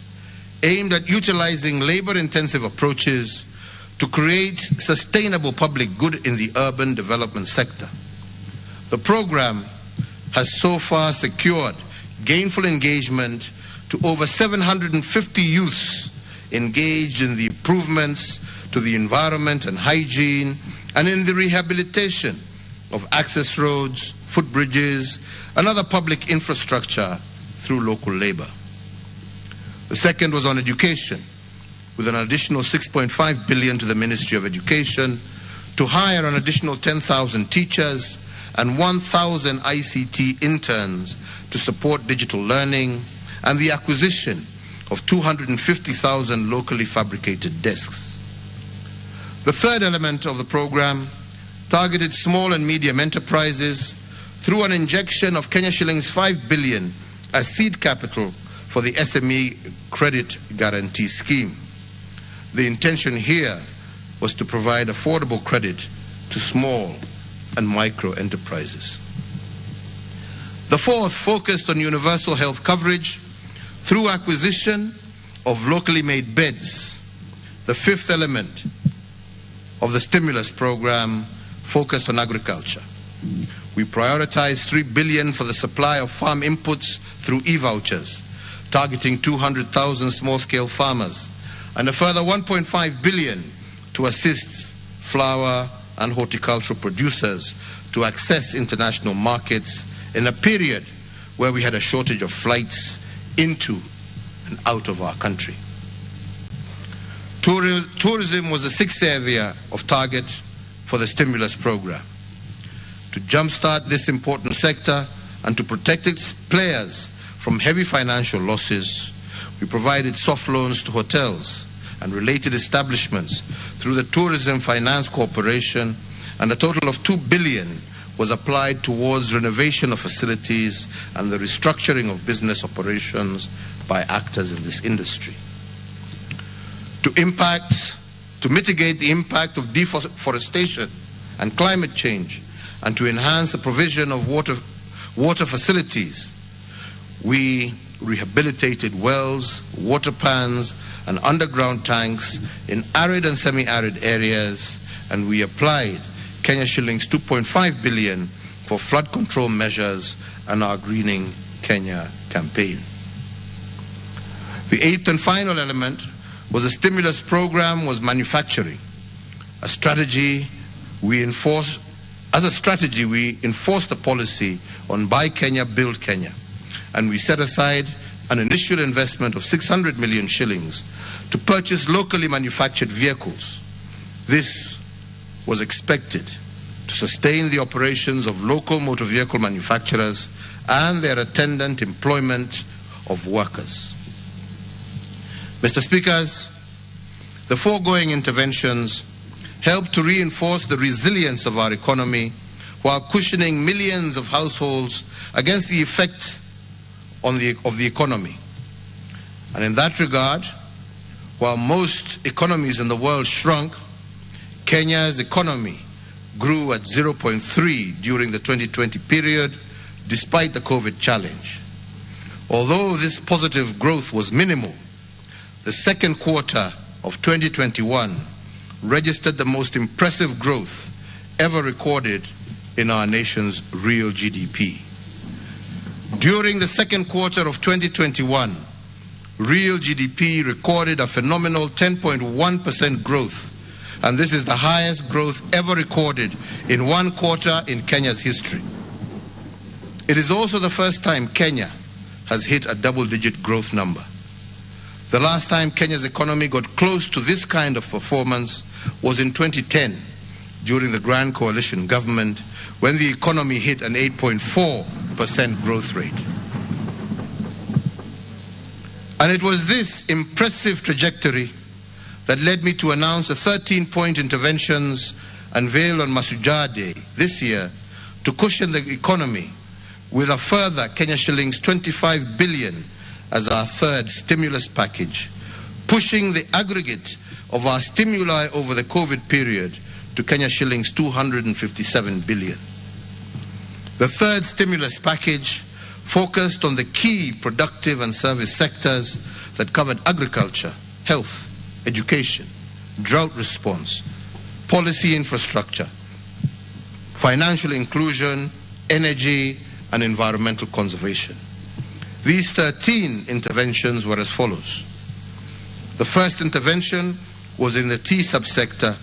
aimed at utilizing labor-intensive approaches to create sustainable public good in the urban development sector. The program has so far secured gainful engagement to over 750 youths engaged in the improvements to the environment and hygiene and in the rehabilitation of access roads, footbridges, and other public infrastructure through local labor. The second was on education, with an additional 6.5 billion to the Ministry of Education to hire an additional 10,000 teachers and 1,000 ICT interns to support digital learning and the acquisition of 250,000 locally fabricated desks. The third element of the program targeted small and medium enterprises through an injection of Kenya shillings 5 billion as seed capital for the SME Credit Guarantee Scheme. The intention here was to provide affordable credit to small and micro enterprises. The fourth focused on universal health coverage through acquisition of locally made beds. The fifth element of the stimulus program focused on agriculture. We prioritized 3 billion for the supply of farm inputs through e-vouchers, targeting 200,000 small-scale farmers, and a further 1.5 billion to assist flower and horticultural producers to access international markets in a period where we had a shortage of flights into and out of our country. Tourism was the sixth area of target for the stimulus program. To jumpstart this important sector and to protect its players from heavy financial losses, we provided soft loans to hotels and related establishments through the Tourism Finance Corporation, and a total of 2 billion was applied towards renovation of facilities and the restructuring of business operations by actors in this industry. To mitigate the impact of deforestation and climate change, and to enhance the provision of water facilities, we rehabilitated wells, water pans, and underground tanks in arid and semi-arid areas, and we applied Kenya shillings 2.5 billion for flood control measures and our Greening Kenya campaign. The eighth and final element was a stimulus program was manufacturing. As a strategy, we enforced the policy on Buy Kenya, Build Kenya, and we set aside an initial investment of 600 million shillings to purchase locally manufactured vehicles. This was expected to sustain the operations of local motor vehicle manufacturers and their attendant employment of workers. Mr. Speakers, the foregoing interventions help to reinforce the resilience of our economy while cushioning millions of households against the effect of the economy. And in that regard, while most economies in the world shrunk, Kenya's economy grew at 0.3 during the 2020 period, despite the COVID challenge. Although this positive growth was minimal, the second quarter of 2021 registered the most impressive growth ever recorded in our nation's real GDP. During the second quarter of 2021, real GDP recorded a phenomenal 10.1% growth, and this is the highest growth ever recorded in one quarter in Kenya's history. It is also the first time Kenya has hit a double-digit growth number. The last time Kenya's economy got close to this kind of performance was in 2010 during the Grand Coalition government, when the economy hit an 8.4% growth rate. And it was this impressive trajectory that led me to announce the 13-point interventions unveiled on Mashujaa Day this year to cushion the economy with a further Kenya shillings 25 billion as our third stimulus package, pushing the aggregate of our stimuli over the COVID period to Kenya shillings 257 billion. The third stimulus package focused on the key productive and service sectors that covered agriculture, health, education, drought response, policy infrastructure, financial inclusion, energy, and environmental conservation. These 13 interventions were as follows. The first intervention was in the tea subsector,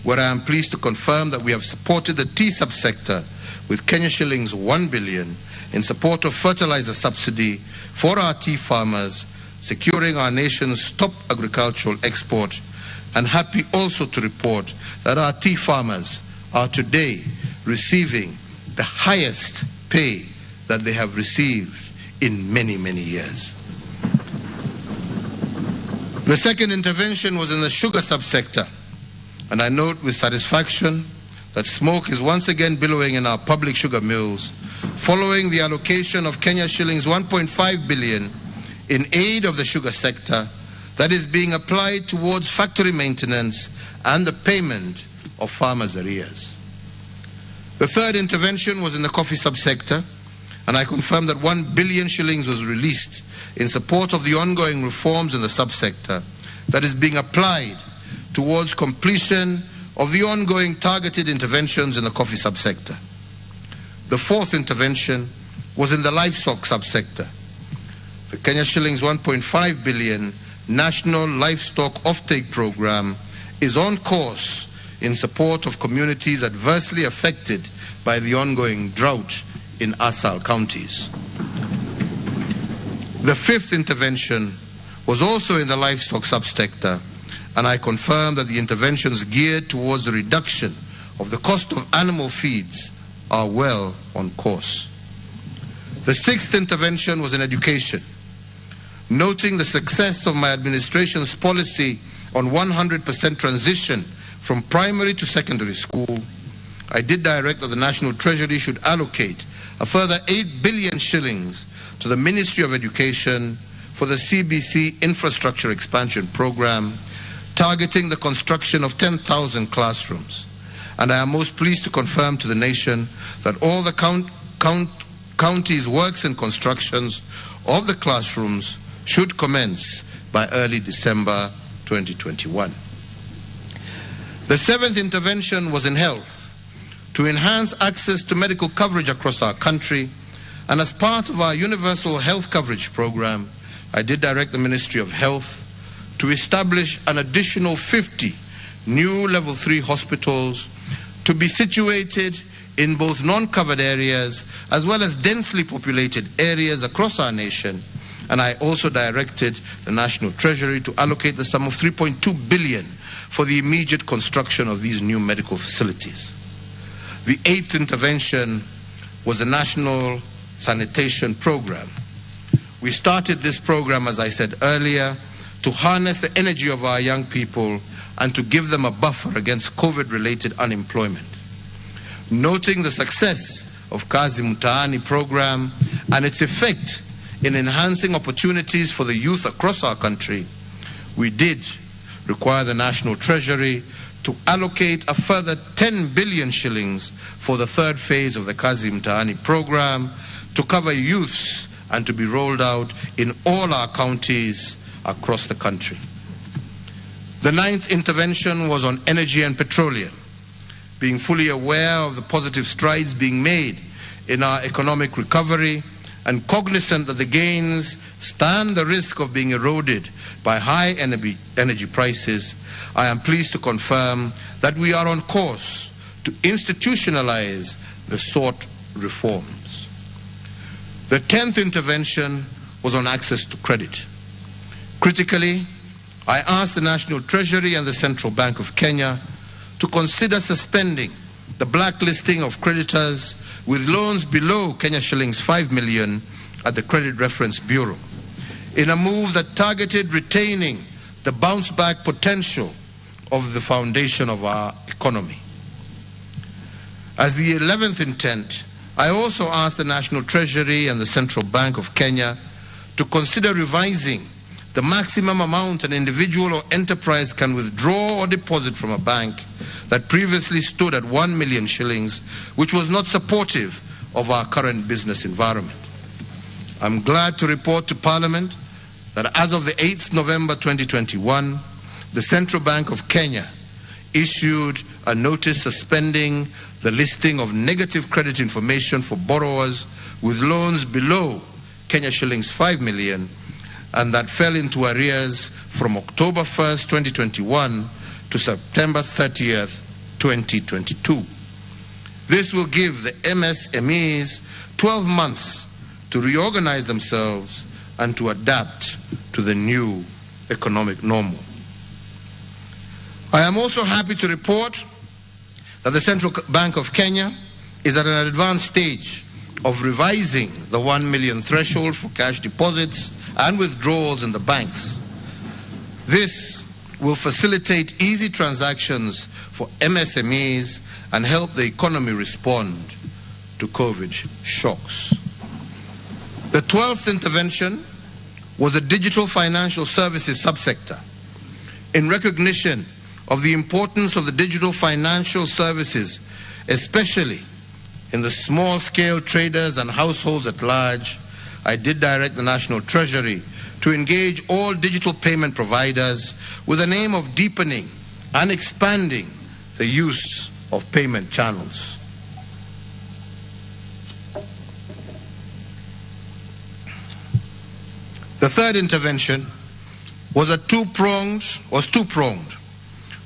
where I am pleased to confirm that we have supported the tea subsector with Kenya shillings 1 billion in support of fertilizer subsidy for our tea farmers, securing our nation's top agricultural export, and happy also to report that our tea farmers are today receiving the highest pay that they have received in many, many years. The second intervention was in the sugar subsector, and I note with satisfaction that smoke is once again billowing in our public sugar mills following the allocation of Kenya shillings 1.5 billion in aid of the sugar sector that is being applied towards factory maintenance and the payment of farmers' arrears. The third intervention was in the coffee subsector, and I confirm that 1 billion shillings was released in support of the ongoing reforms in the subsector that is being applied towards completion of the ongoing targeted interventions in the coffee subsector. The fourth intervention was in the livestock subsector. The Kenya shillings 1.5 billion National Livestock Offtake Program is on course in support of communities adversely affected by the ongoing drought in Asal counties. The fifth intervention was also in the livestock subsector, and I confirm that the interventions geared towards the reduction of the cost of animal feeds are well on course. The sixth intervention was in education. Noting the success of my administration's policy on 100% transition from primary to secondary school, I did direct that the National Treasury should allocate a further 8 billion shillings to the Ministry of Education for the CBC Infrastructure Expansion Program, targeting the construction of 10,000 classrooms. And I am most pleased to confirm to the nation that all the counties' works and constructions of the classrooms should commence by early December 2021. The seventh intervention was in health, to enhance access to medical coverage across our country, and as part of our universal health coverage program, I did direct the Ministry of Health to establish an additional 50 new level 3 hospitals to be situated in both non-covered areas as well as densely populated areas across our nation. And I also directed the National Treasury to allocate the sum of 3.2 billion for the immediate construction of these new medical facilities. The eighth intervention was the National Sanitation Program. We started this program, as I said earlier, to harness the energy of our young people and to give them a buffer against COVID-related unemployment. Noting the success of Kazi Mtaani program and its effect in enhancing opportunities for the youth across our country, we did require the National Treasury to allocate a further 10 billion shillings for the third phase of the Kazi Mtaani program to cover youths and to be rolled out in all our counties across the country. The ninth intervention was on energy and petroleum. Being fully aware of the positive strides being made in our economic recovery and cognizant that the gains stand the risk of being eroded by high energy prices, I am pleased to confirm that we are on course to institutionalize the sought reforms. The 10th intervention was on access to credit. Critically, I asked the National Treasury and the Central Bank of Kenya to consider suspending the blacklisting of creditors with loans below Kenya shillings 5 million at the Credit Reference Bureau, in a move that targeted retaining the bounce-back potential of the foundation of our economy. As the 11th intent, I also asked the National Treasury and the Central Bank of Kenya to consider revising the maximum amount an individual or enterprise can withdraw or deposit from a bank that previously stood at 1 million shillings, which was not supportive of our current business environment. I'm glad to report to Parliament that as of the 8th November 2021, the Central Bank of Kenya issued a notice suspending the listing of negative credit information for borrowers with loans below Kenya shillings 5 million and that fell into arrears from October 1st, 2021 to September 30th, 2022. This will give the MSMEs 12 months to reorganize themselves and to adapt to the new economic normal. I am also happy to report that the Central Bank of Kenya is at an advanced stage of revising the 1 million threshold for cash deposits and withdrawals in the banks. This will facilitate easy transactions for MSMEs and help the economy respond to COVID shocks. The 12th intervention was the digital financial services subsector. In recognition of the importance of the digital financial services, especially in the small-scale traders and households at large, I did direct the National Treasury to engage all digital payment providers with an aim of deepening and expanding the use of payment channels. The third intervention was two-pronged.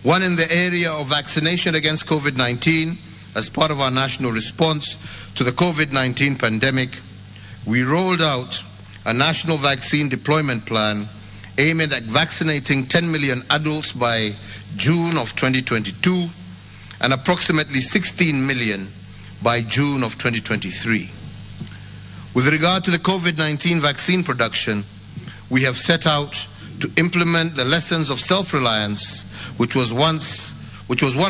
One in the area of vaccination against COVID-19 as part of our national response to the COVID-19 pandemic. We rolled out a national vaccine deployment plan aiming at vaccinating 10 million adults by June of 2022 and approximately 16 million by June of 2023. With regard to the COVID-19 vaccine production, we have set out to implement the lessons of self-reliance, which was one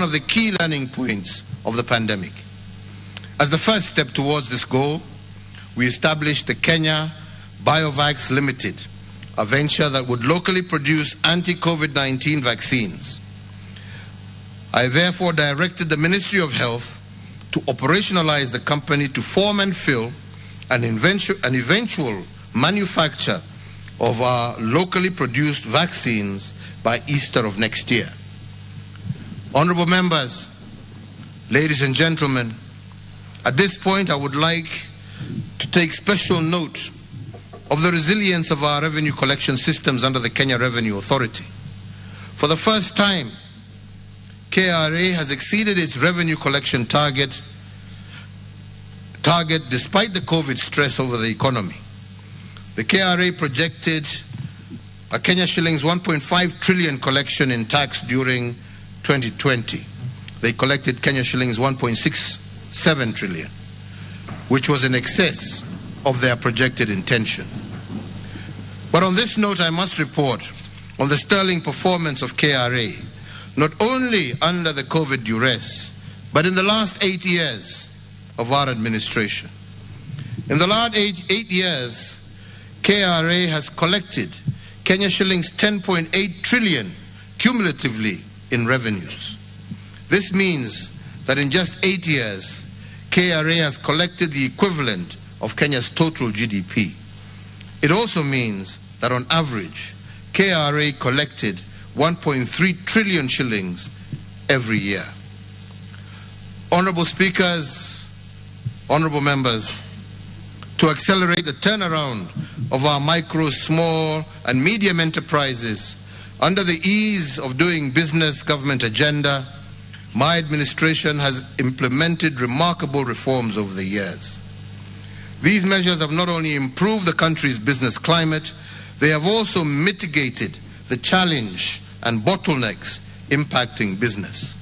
of the key learning points of the pandemic. As the first step towards this goal, we established the Kenya BioVax Limited, a venture that would locally produce anti-COVID-19 vaccines. I therefore directed the Ministry of Health to operationalize the company to form and fill an eventual manufacture of our locally produced vaccines by Easter of next year. Honorable members, ladies and gentlemen, at this point I would like to take special note of the resilience of our revenue collection systems under the Kenya Revenue Authority. For the first time, KRA has exceeded its revenue collection target despite the COVID stress over the economy. The KRA projected a Kenya shillings 1.5 trillion collection in tax during 2020. They collected Kenya shillings 1.67 trillion, which was in excess of their projected intention. But on this note, I must report on the sterling performance of KRA, not only under the COVID duress, but in the last 8 years of our administration. In the last eight years, KRA has collected Kenya shillings 10.8 trillion cumulatively in revenues. This means that in just 8 years, KRA has collected the equivalent of Kenya's total GDP. It also means that on average, KRA collected 1.3 trillion shillings every year. Honorable Speakers, honorable members, to accelerate the turnaround of our micro, small, and medium enterprises under the ease of doing business government agenda, my administration has implemented remarkable reforms over the years. These measures have not only improved the country's business climate, they have also mitigated the challenge and bottlenecks impacting business.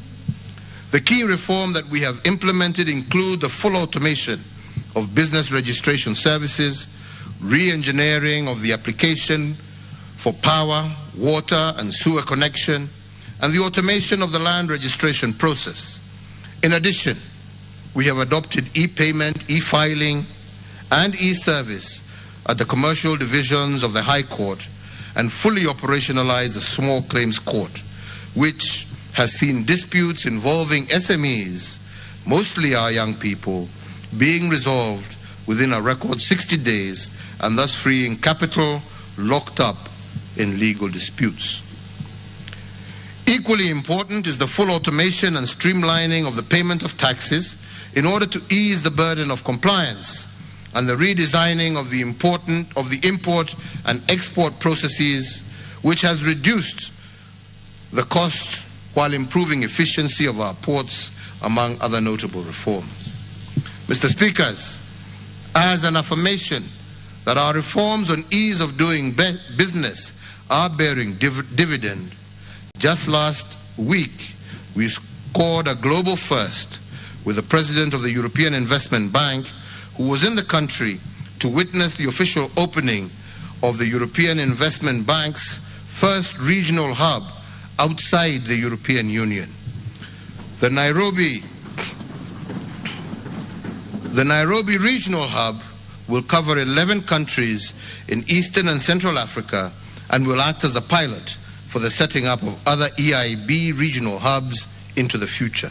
The key reform that we have implemented include the full automation of business registration services, re-engineering of the application for power, water, and sewer connection, and the automation of the land registration process. In addition, we have adopted e-payment, e-filing, and e-service at the commercial divisions of the High Court and fully operationalized the Small Claims Court, which has seen disputes involving SMEs, mostly our young people, being resolved within a record 60 days and thus freeing capital locked up in legal disputes. Equally important is the full automation and streamlining of the payment of taxes in order to ease the burden of compliance and the redesigning of the import and export processes, which has reduced the cost while improving efficiency of our ports, among other notable reforms. Mr. Speakers, as an affirmation that our reforms on ease of doing business are bearing dividend, just last week we scored a global first with the President of the European Investment Bank, who was in the country to witness the official opening of the European Investment Bank's first regional hub outside the European Union. The Nairobi Regional Hub will cover 11 countries in Eastern and Central Africa and will act as a pilot for the setting up of other EIB regional hubs into the future.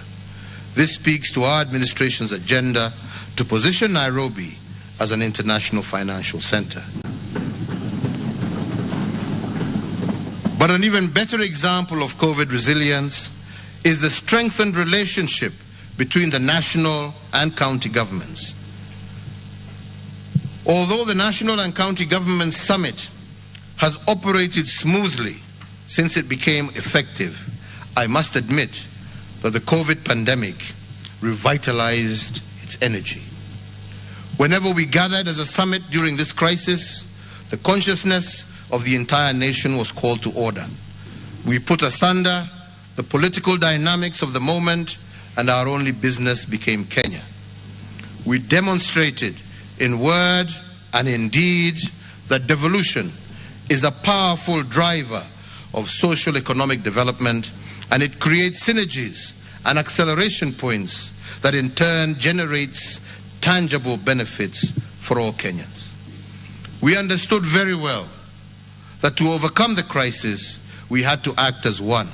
This speaks to our administration's agenda to position Nairobi as an international financial center. But an even better example of COVID resilience is the strengthened relationship between the national and county governments. Although the National and County Government Summit has operated smoothly since it became effective, I must admit that the COVID pandemic revitalized its energy. Whenever we gathered as a summit during this crisis, the consciousness of the entire nation was called to order. We put asunder the political dynamics of the moment, and our only business became Kenya. We demonstrated in word and in deed that devolution is a powerful driver of social economic development, and it creates synergies and acceleration points that in turn generates tangible benefits for all Kenyans. We understood very well that to overcome the crisis, we had to act as one.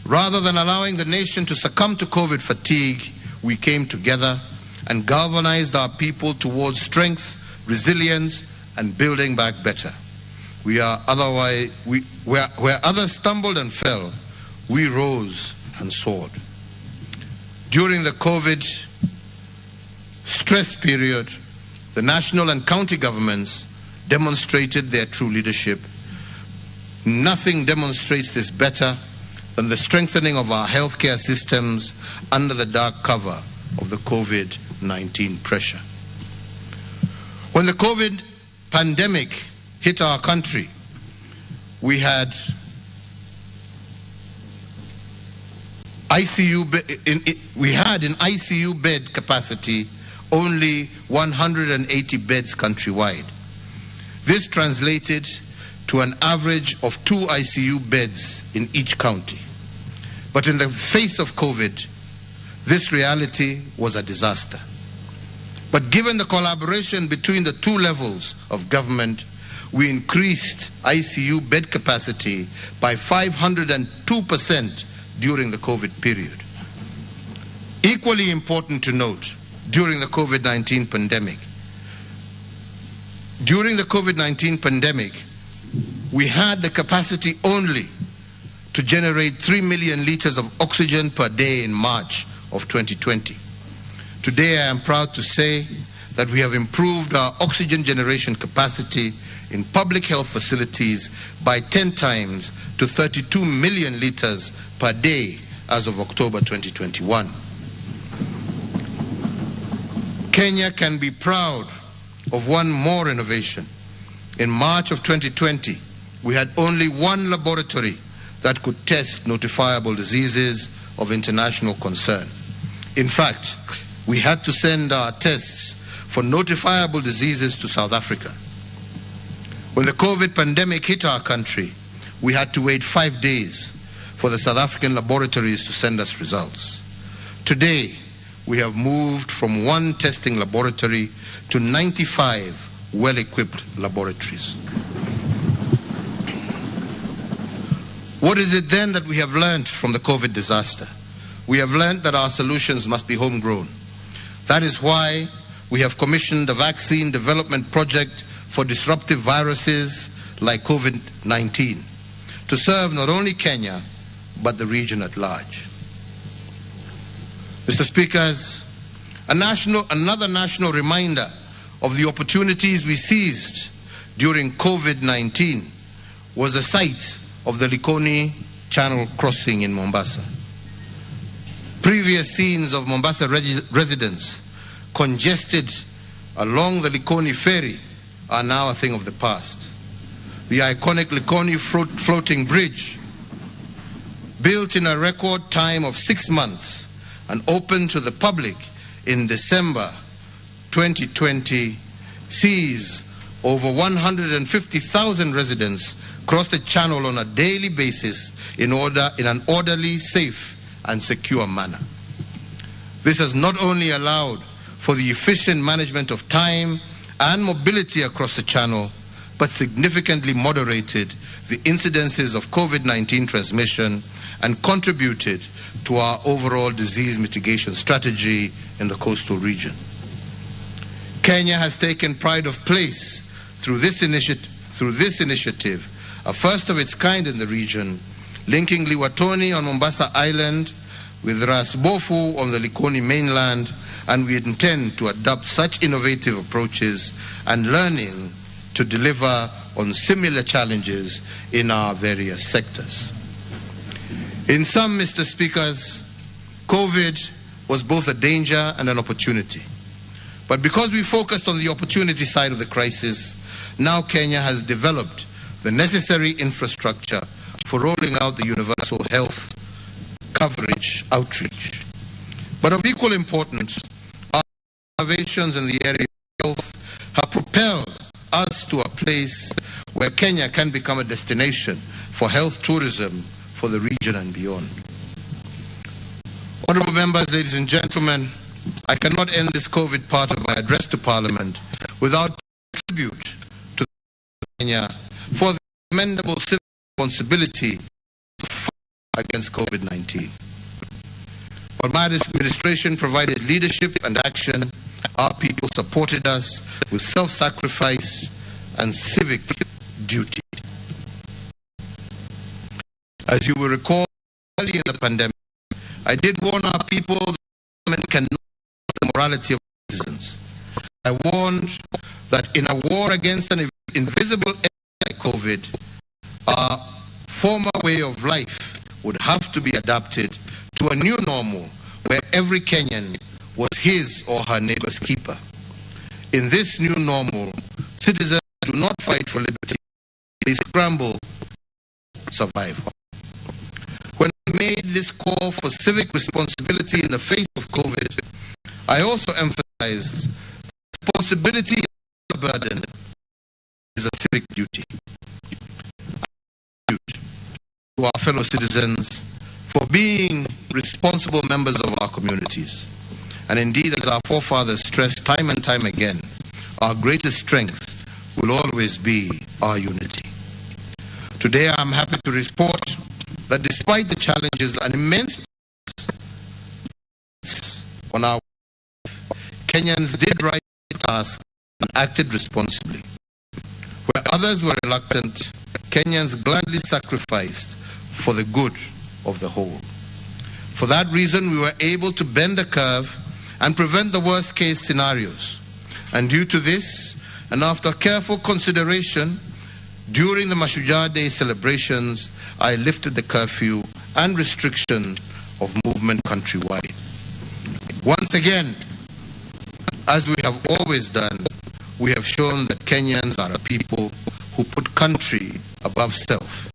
Rather than allowing the nation to succumb to COVID fatigue, we came together and galvanized our people towards strength, resilience, and building back better. Where others stumbled and fell, we rose and soared. During the COVID stress period, the national and county governments demonstrated their true leadership. Nothing demonstrates this better than the strengthening of our healthcare systems under the dark cover of the COVID-19 pressure. When the COVID pandemic hit our country, we had ICU bed capacity only 180 beds countrywide. This translated to an average of 2 ICU beds in each county. But in the face of COVID, this reality was a disaster. But given the collaboration between the two levels of government, we increased ICU bed capacity by 502% during the COVID period. Equally important to note, during the COVID-19 pandemic, we had the capacity only to generate 3 million liters of oxygen per day in March of 2020. Today, I am proud to say that we have improved our oxygen generation capacity in public health facilities by 10 times to 32 million liters per day as of October 2021. Kenya can be proud of one more innovation. In March of 2020, we had only one laboratory that could test notifiable diseases of international concern. In fact, we had to send our tests for notifiable diseases to South Africa. When the COVID pandemic hit our country, we had to wait 5 days for the South African laboratories to send us results. Today, we have moved from one testing laboratory to 95 well-equipped laboratories. What is it then that we have learned from the COVID disaster? We have learned that our solutions must be homegrown. That is why we have commissioned a vaccine development project for disruptive viruses like COVID-19 to serve not only Kenya, but the region at large. Mr. Speakers, another national reminder of the opportunities we seized during COVID-19 was the site of the Likoni Channel crossing in Mombasa. Previous scenes of Mombasa residents congested along the Likoni ferry are now a thing of the past. The iconic Likoni floating bridge, built in a record time of 6 months and opened to the public in December 2020, sees over 150,000 residents cross the channel on a daily basis in an orderly, safe, and secure manner. This has not only allowed for the efficient management of time and mobility across the channel, but significantly moderated the incidences of COVID-19 transmission and contributed to our overall disease mitigation strategy in the coastal region. Kenya has taken pride of place through this initiative, a first of its kind in the region, linking Liwatoni on Mombasa Island with Ras Bofu on the Likoni mainland, and we intend to adopt such innovative approaches and learning to deliver on similar challenges in our various sectors. In sum, Mr. Speakers, COVID was both a danger and an opportunity. But because we focused on the opportunity side of the crisis, now Kenya has developed the necessary infrastructure for rolling out the universal health coverage outreach. But of equal importance, our innovations in the area of health have propelled us to a place where Kenya can become a destination for health tourism for the region and beyond. Honorable members, ladies and gentlemen, I cannot end this COVID part of my address to Parliament without tribute to Kenya for the commendable civic responsibility to fight against COVID-19. While my administration provided leadership and action, our people supported us with self-sacrifice and civic duty. As you will recall, early in the pandemic, I did warn our people that the government cannot the morality of citizens. I warned that in a war against an invisible enemy like COVID, our former way of life would have to be adapted to a new normal where every Kenyan was his or her neighbor's keeper. In this new normal, citizens do not fight for liberty, they scramble for survival. When I made this call for civic responsibility in the face of COVID, I also emphasized responsibility is a burden, is a civic duty. To our fellow citizens for being responsible members of our communities. And indeed, as our forefathers stressed time and time again, our greatest strength will always be our unity. Today, I'm happy to report that despite the challenges and immense on our Kenyans did right task and acted responsibly. Where others were reluctant, Kenyans gladly sacrificed for the good of the whole. For that reason, we were able to bend the curve and prevent the worst case scenarios. And due to this, and after careful consideration, during the Mashujaa Day celebrations, I lifted the curfew and restriction of movement countrywide. Once again, as we have always done, we have shown that Kenyans are a people who put country above self,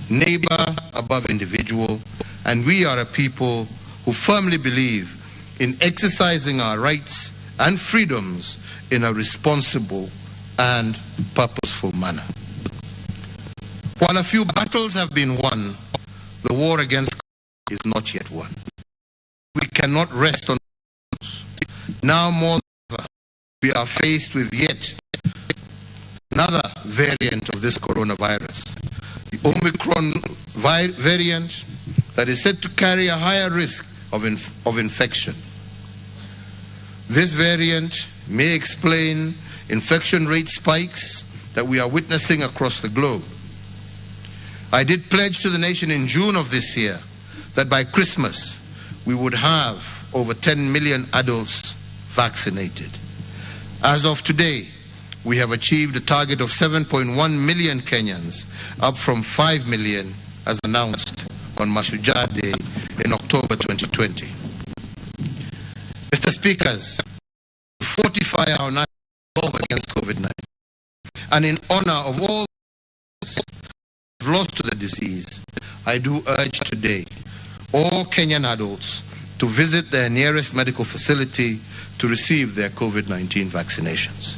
neighbor above individual, and we are a people who firmly believe in exercising our rights and freedoms in a responsible and purposeful manner. While a few battles have been won, the war against is not yet won. We cannot rest on. Now more than ever, we are faced with yet another variant of this coronavirus, the Omicron variant that is said to carry a higher risk of infection. This variant may explain infection rate spikes that we are witnessing across the globe. I did pledge to the nation in June of this year that by Christmas we would have over 10 million adults vaccinated. As of today, we have achieved a target of 7.1 million Kenyans, up from 5 million as announced on Mashujaa Day in October 2020. Mr. Speakers, to fortify our national resolve against COVID-19, and in honor of all those who have lost to the disease, I do urge today all Kenyan adults to visit their nearest medical facility to receive their COVID-19 vaccinations.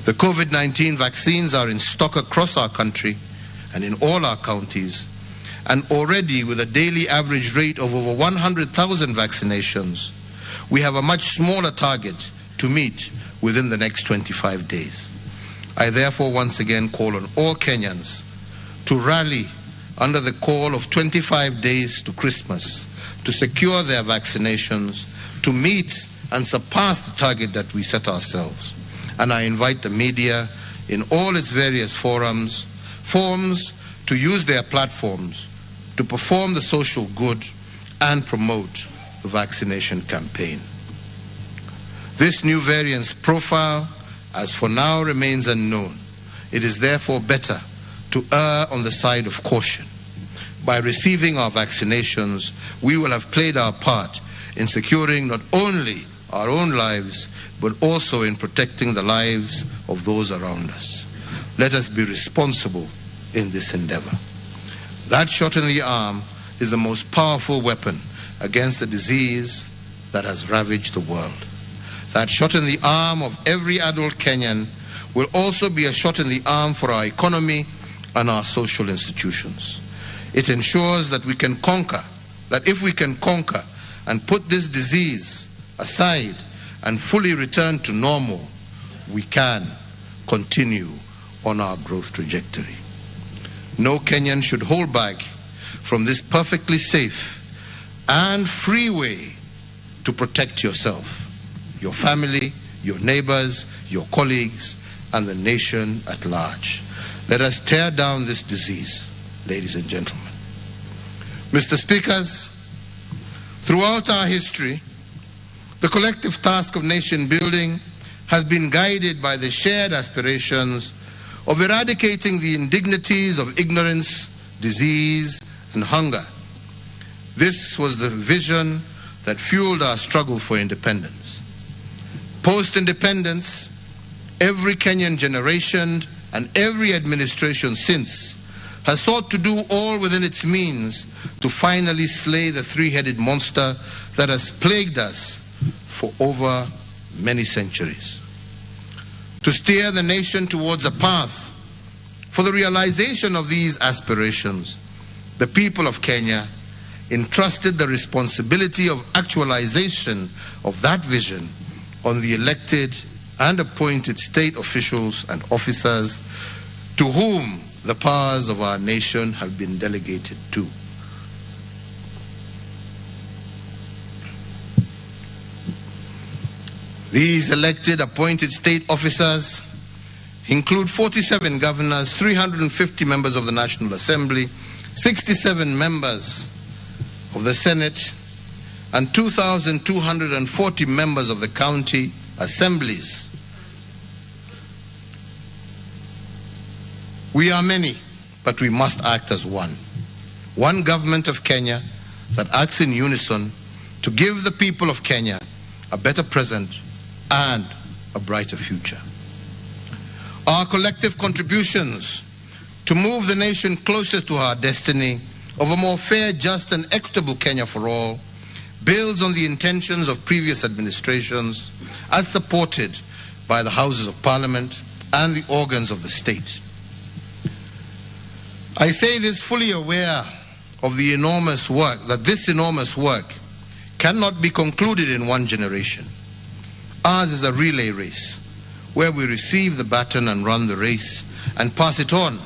The COVID-19 vaccines are in stock across our country and in all our counties, and already with a daily average rate of over 100,000 vaccinations, we have a much smaller target to meet within the next 25 days. I therefore once again call on all Kenyans to rally under the call of 25 days to Christmas to secure their vaccinations, to meet and surpass the target that we set ourselves. And I invite the media in all its various forms to use their platforms to perform the social good and promote the vaccination campaign. This new variant's profile, as for now, remains unknown. It is therefore better to err on the side of caution. By receiving our vaccinations, we will have played our part in securing not only our own lives, but also in protecting the lives of those around us. Let us be responsible in this endeavor. That shot in the arm is the most powerful weapon against the disease that has ravaged the world. That shot in the arm of every adult Kenyan will also be a shot in the arm for our economy and our social institutions. It ensures that we can conquer, that if we can conquer and put this disease aside and fully return to normal, we can continue on our growth trajectory. No Kenyan should hold back from this perfectly safe and free way to protect yourself, your family, your neighbors, your colleagues, and the nation at large. Let us tear down this disease, ladies and gentlemen. Mr. Speakers, throughout our history, the collective task of nation building has been guided by the shared aspirations of eradicating the indignities of ignorance, disease, and hunger. This was the vision that fueled our struggle for independence. Post-independence, every Kenyan generation and every administration since has sought to do all within its means to finally slay the three-headed monster that has plagued us for over many centuries. To steer the nation towards a path for the realization of these aspirations, the people of Kenya entrusted the responsibility of actualization of that vision on the elected and appointed state officials and officers to whom the powers of our nation have been delegated to. These elected, appointed state officers include 47 governors, 350 members of the National Assembly, 67 members of the Senate, and 2,240 members of the county assemblies. We are many, but we must act as one. One government of Kenya that acts in unison to give the people of Kenya a better present and a brighter future. Our collective contributions to move the nation closer to our destiny of a more fair, just, and equitable Kenya for all builds on the intentions of previous administrations as supported by the Houses of Parliament and the organs of the state. I say this fully aware of the enormous work, that this enormous work cannot be concluded in one generation. Ours is a relay race where we receive the baton and run the race and pass it on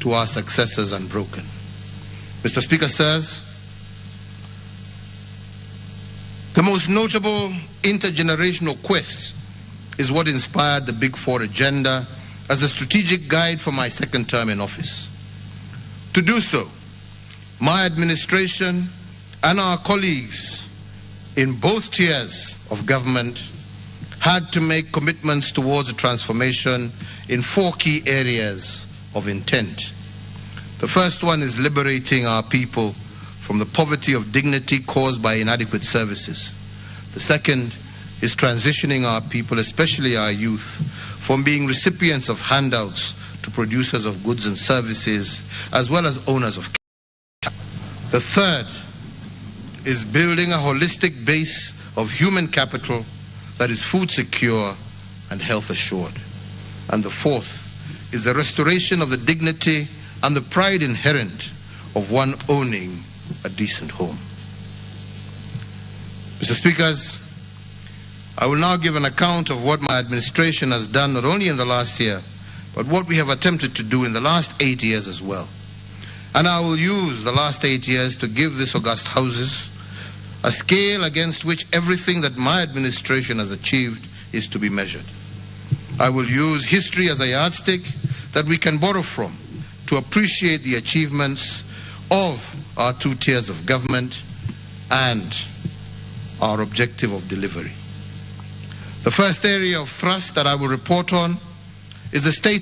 to our successors unbroken. Mr. Speaker, sirs, the most notable intergenerational quest is what inspired the Big Four agenda as a strategic guide for my second term in office. To do so, my administration and our colleagues in both tiers of government had to make commitments towards a transformation in four key areas of intent. The first one is liberating our people from the poverty of dignity caused by inadequate services. The second is transitioning our people, especially our youth, from being recipients of handouts to producers of goods and services, as well as owners of capital. The third is building a holistic base of human capital that is food secure and health assured. And the fourth is the restoration of the dignity and the pride inherent of one owning a decent home. Mr. Speakers, I will now give an account of what my administration has done not only in the last year, but what we have attempted to do in the last 8 years as well. And I will use the last 8 years to give this august houses a scale against which everything that my administration has achieved is to be measured. I will use history as a yardstick that we can borrow from to appreciate the achievements of our two tiers of government and our objective of delivery. The first area of thrust that I will report on is the state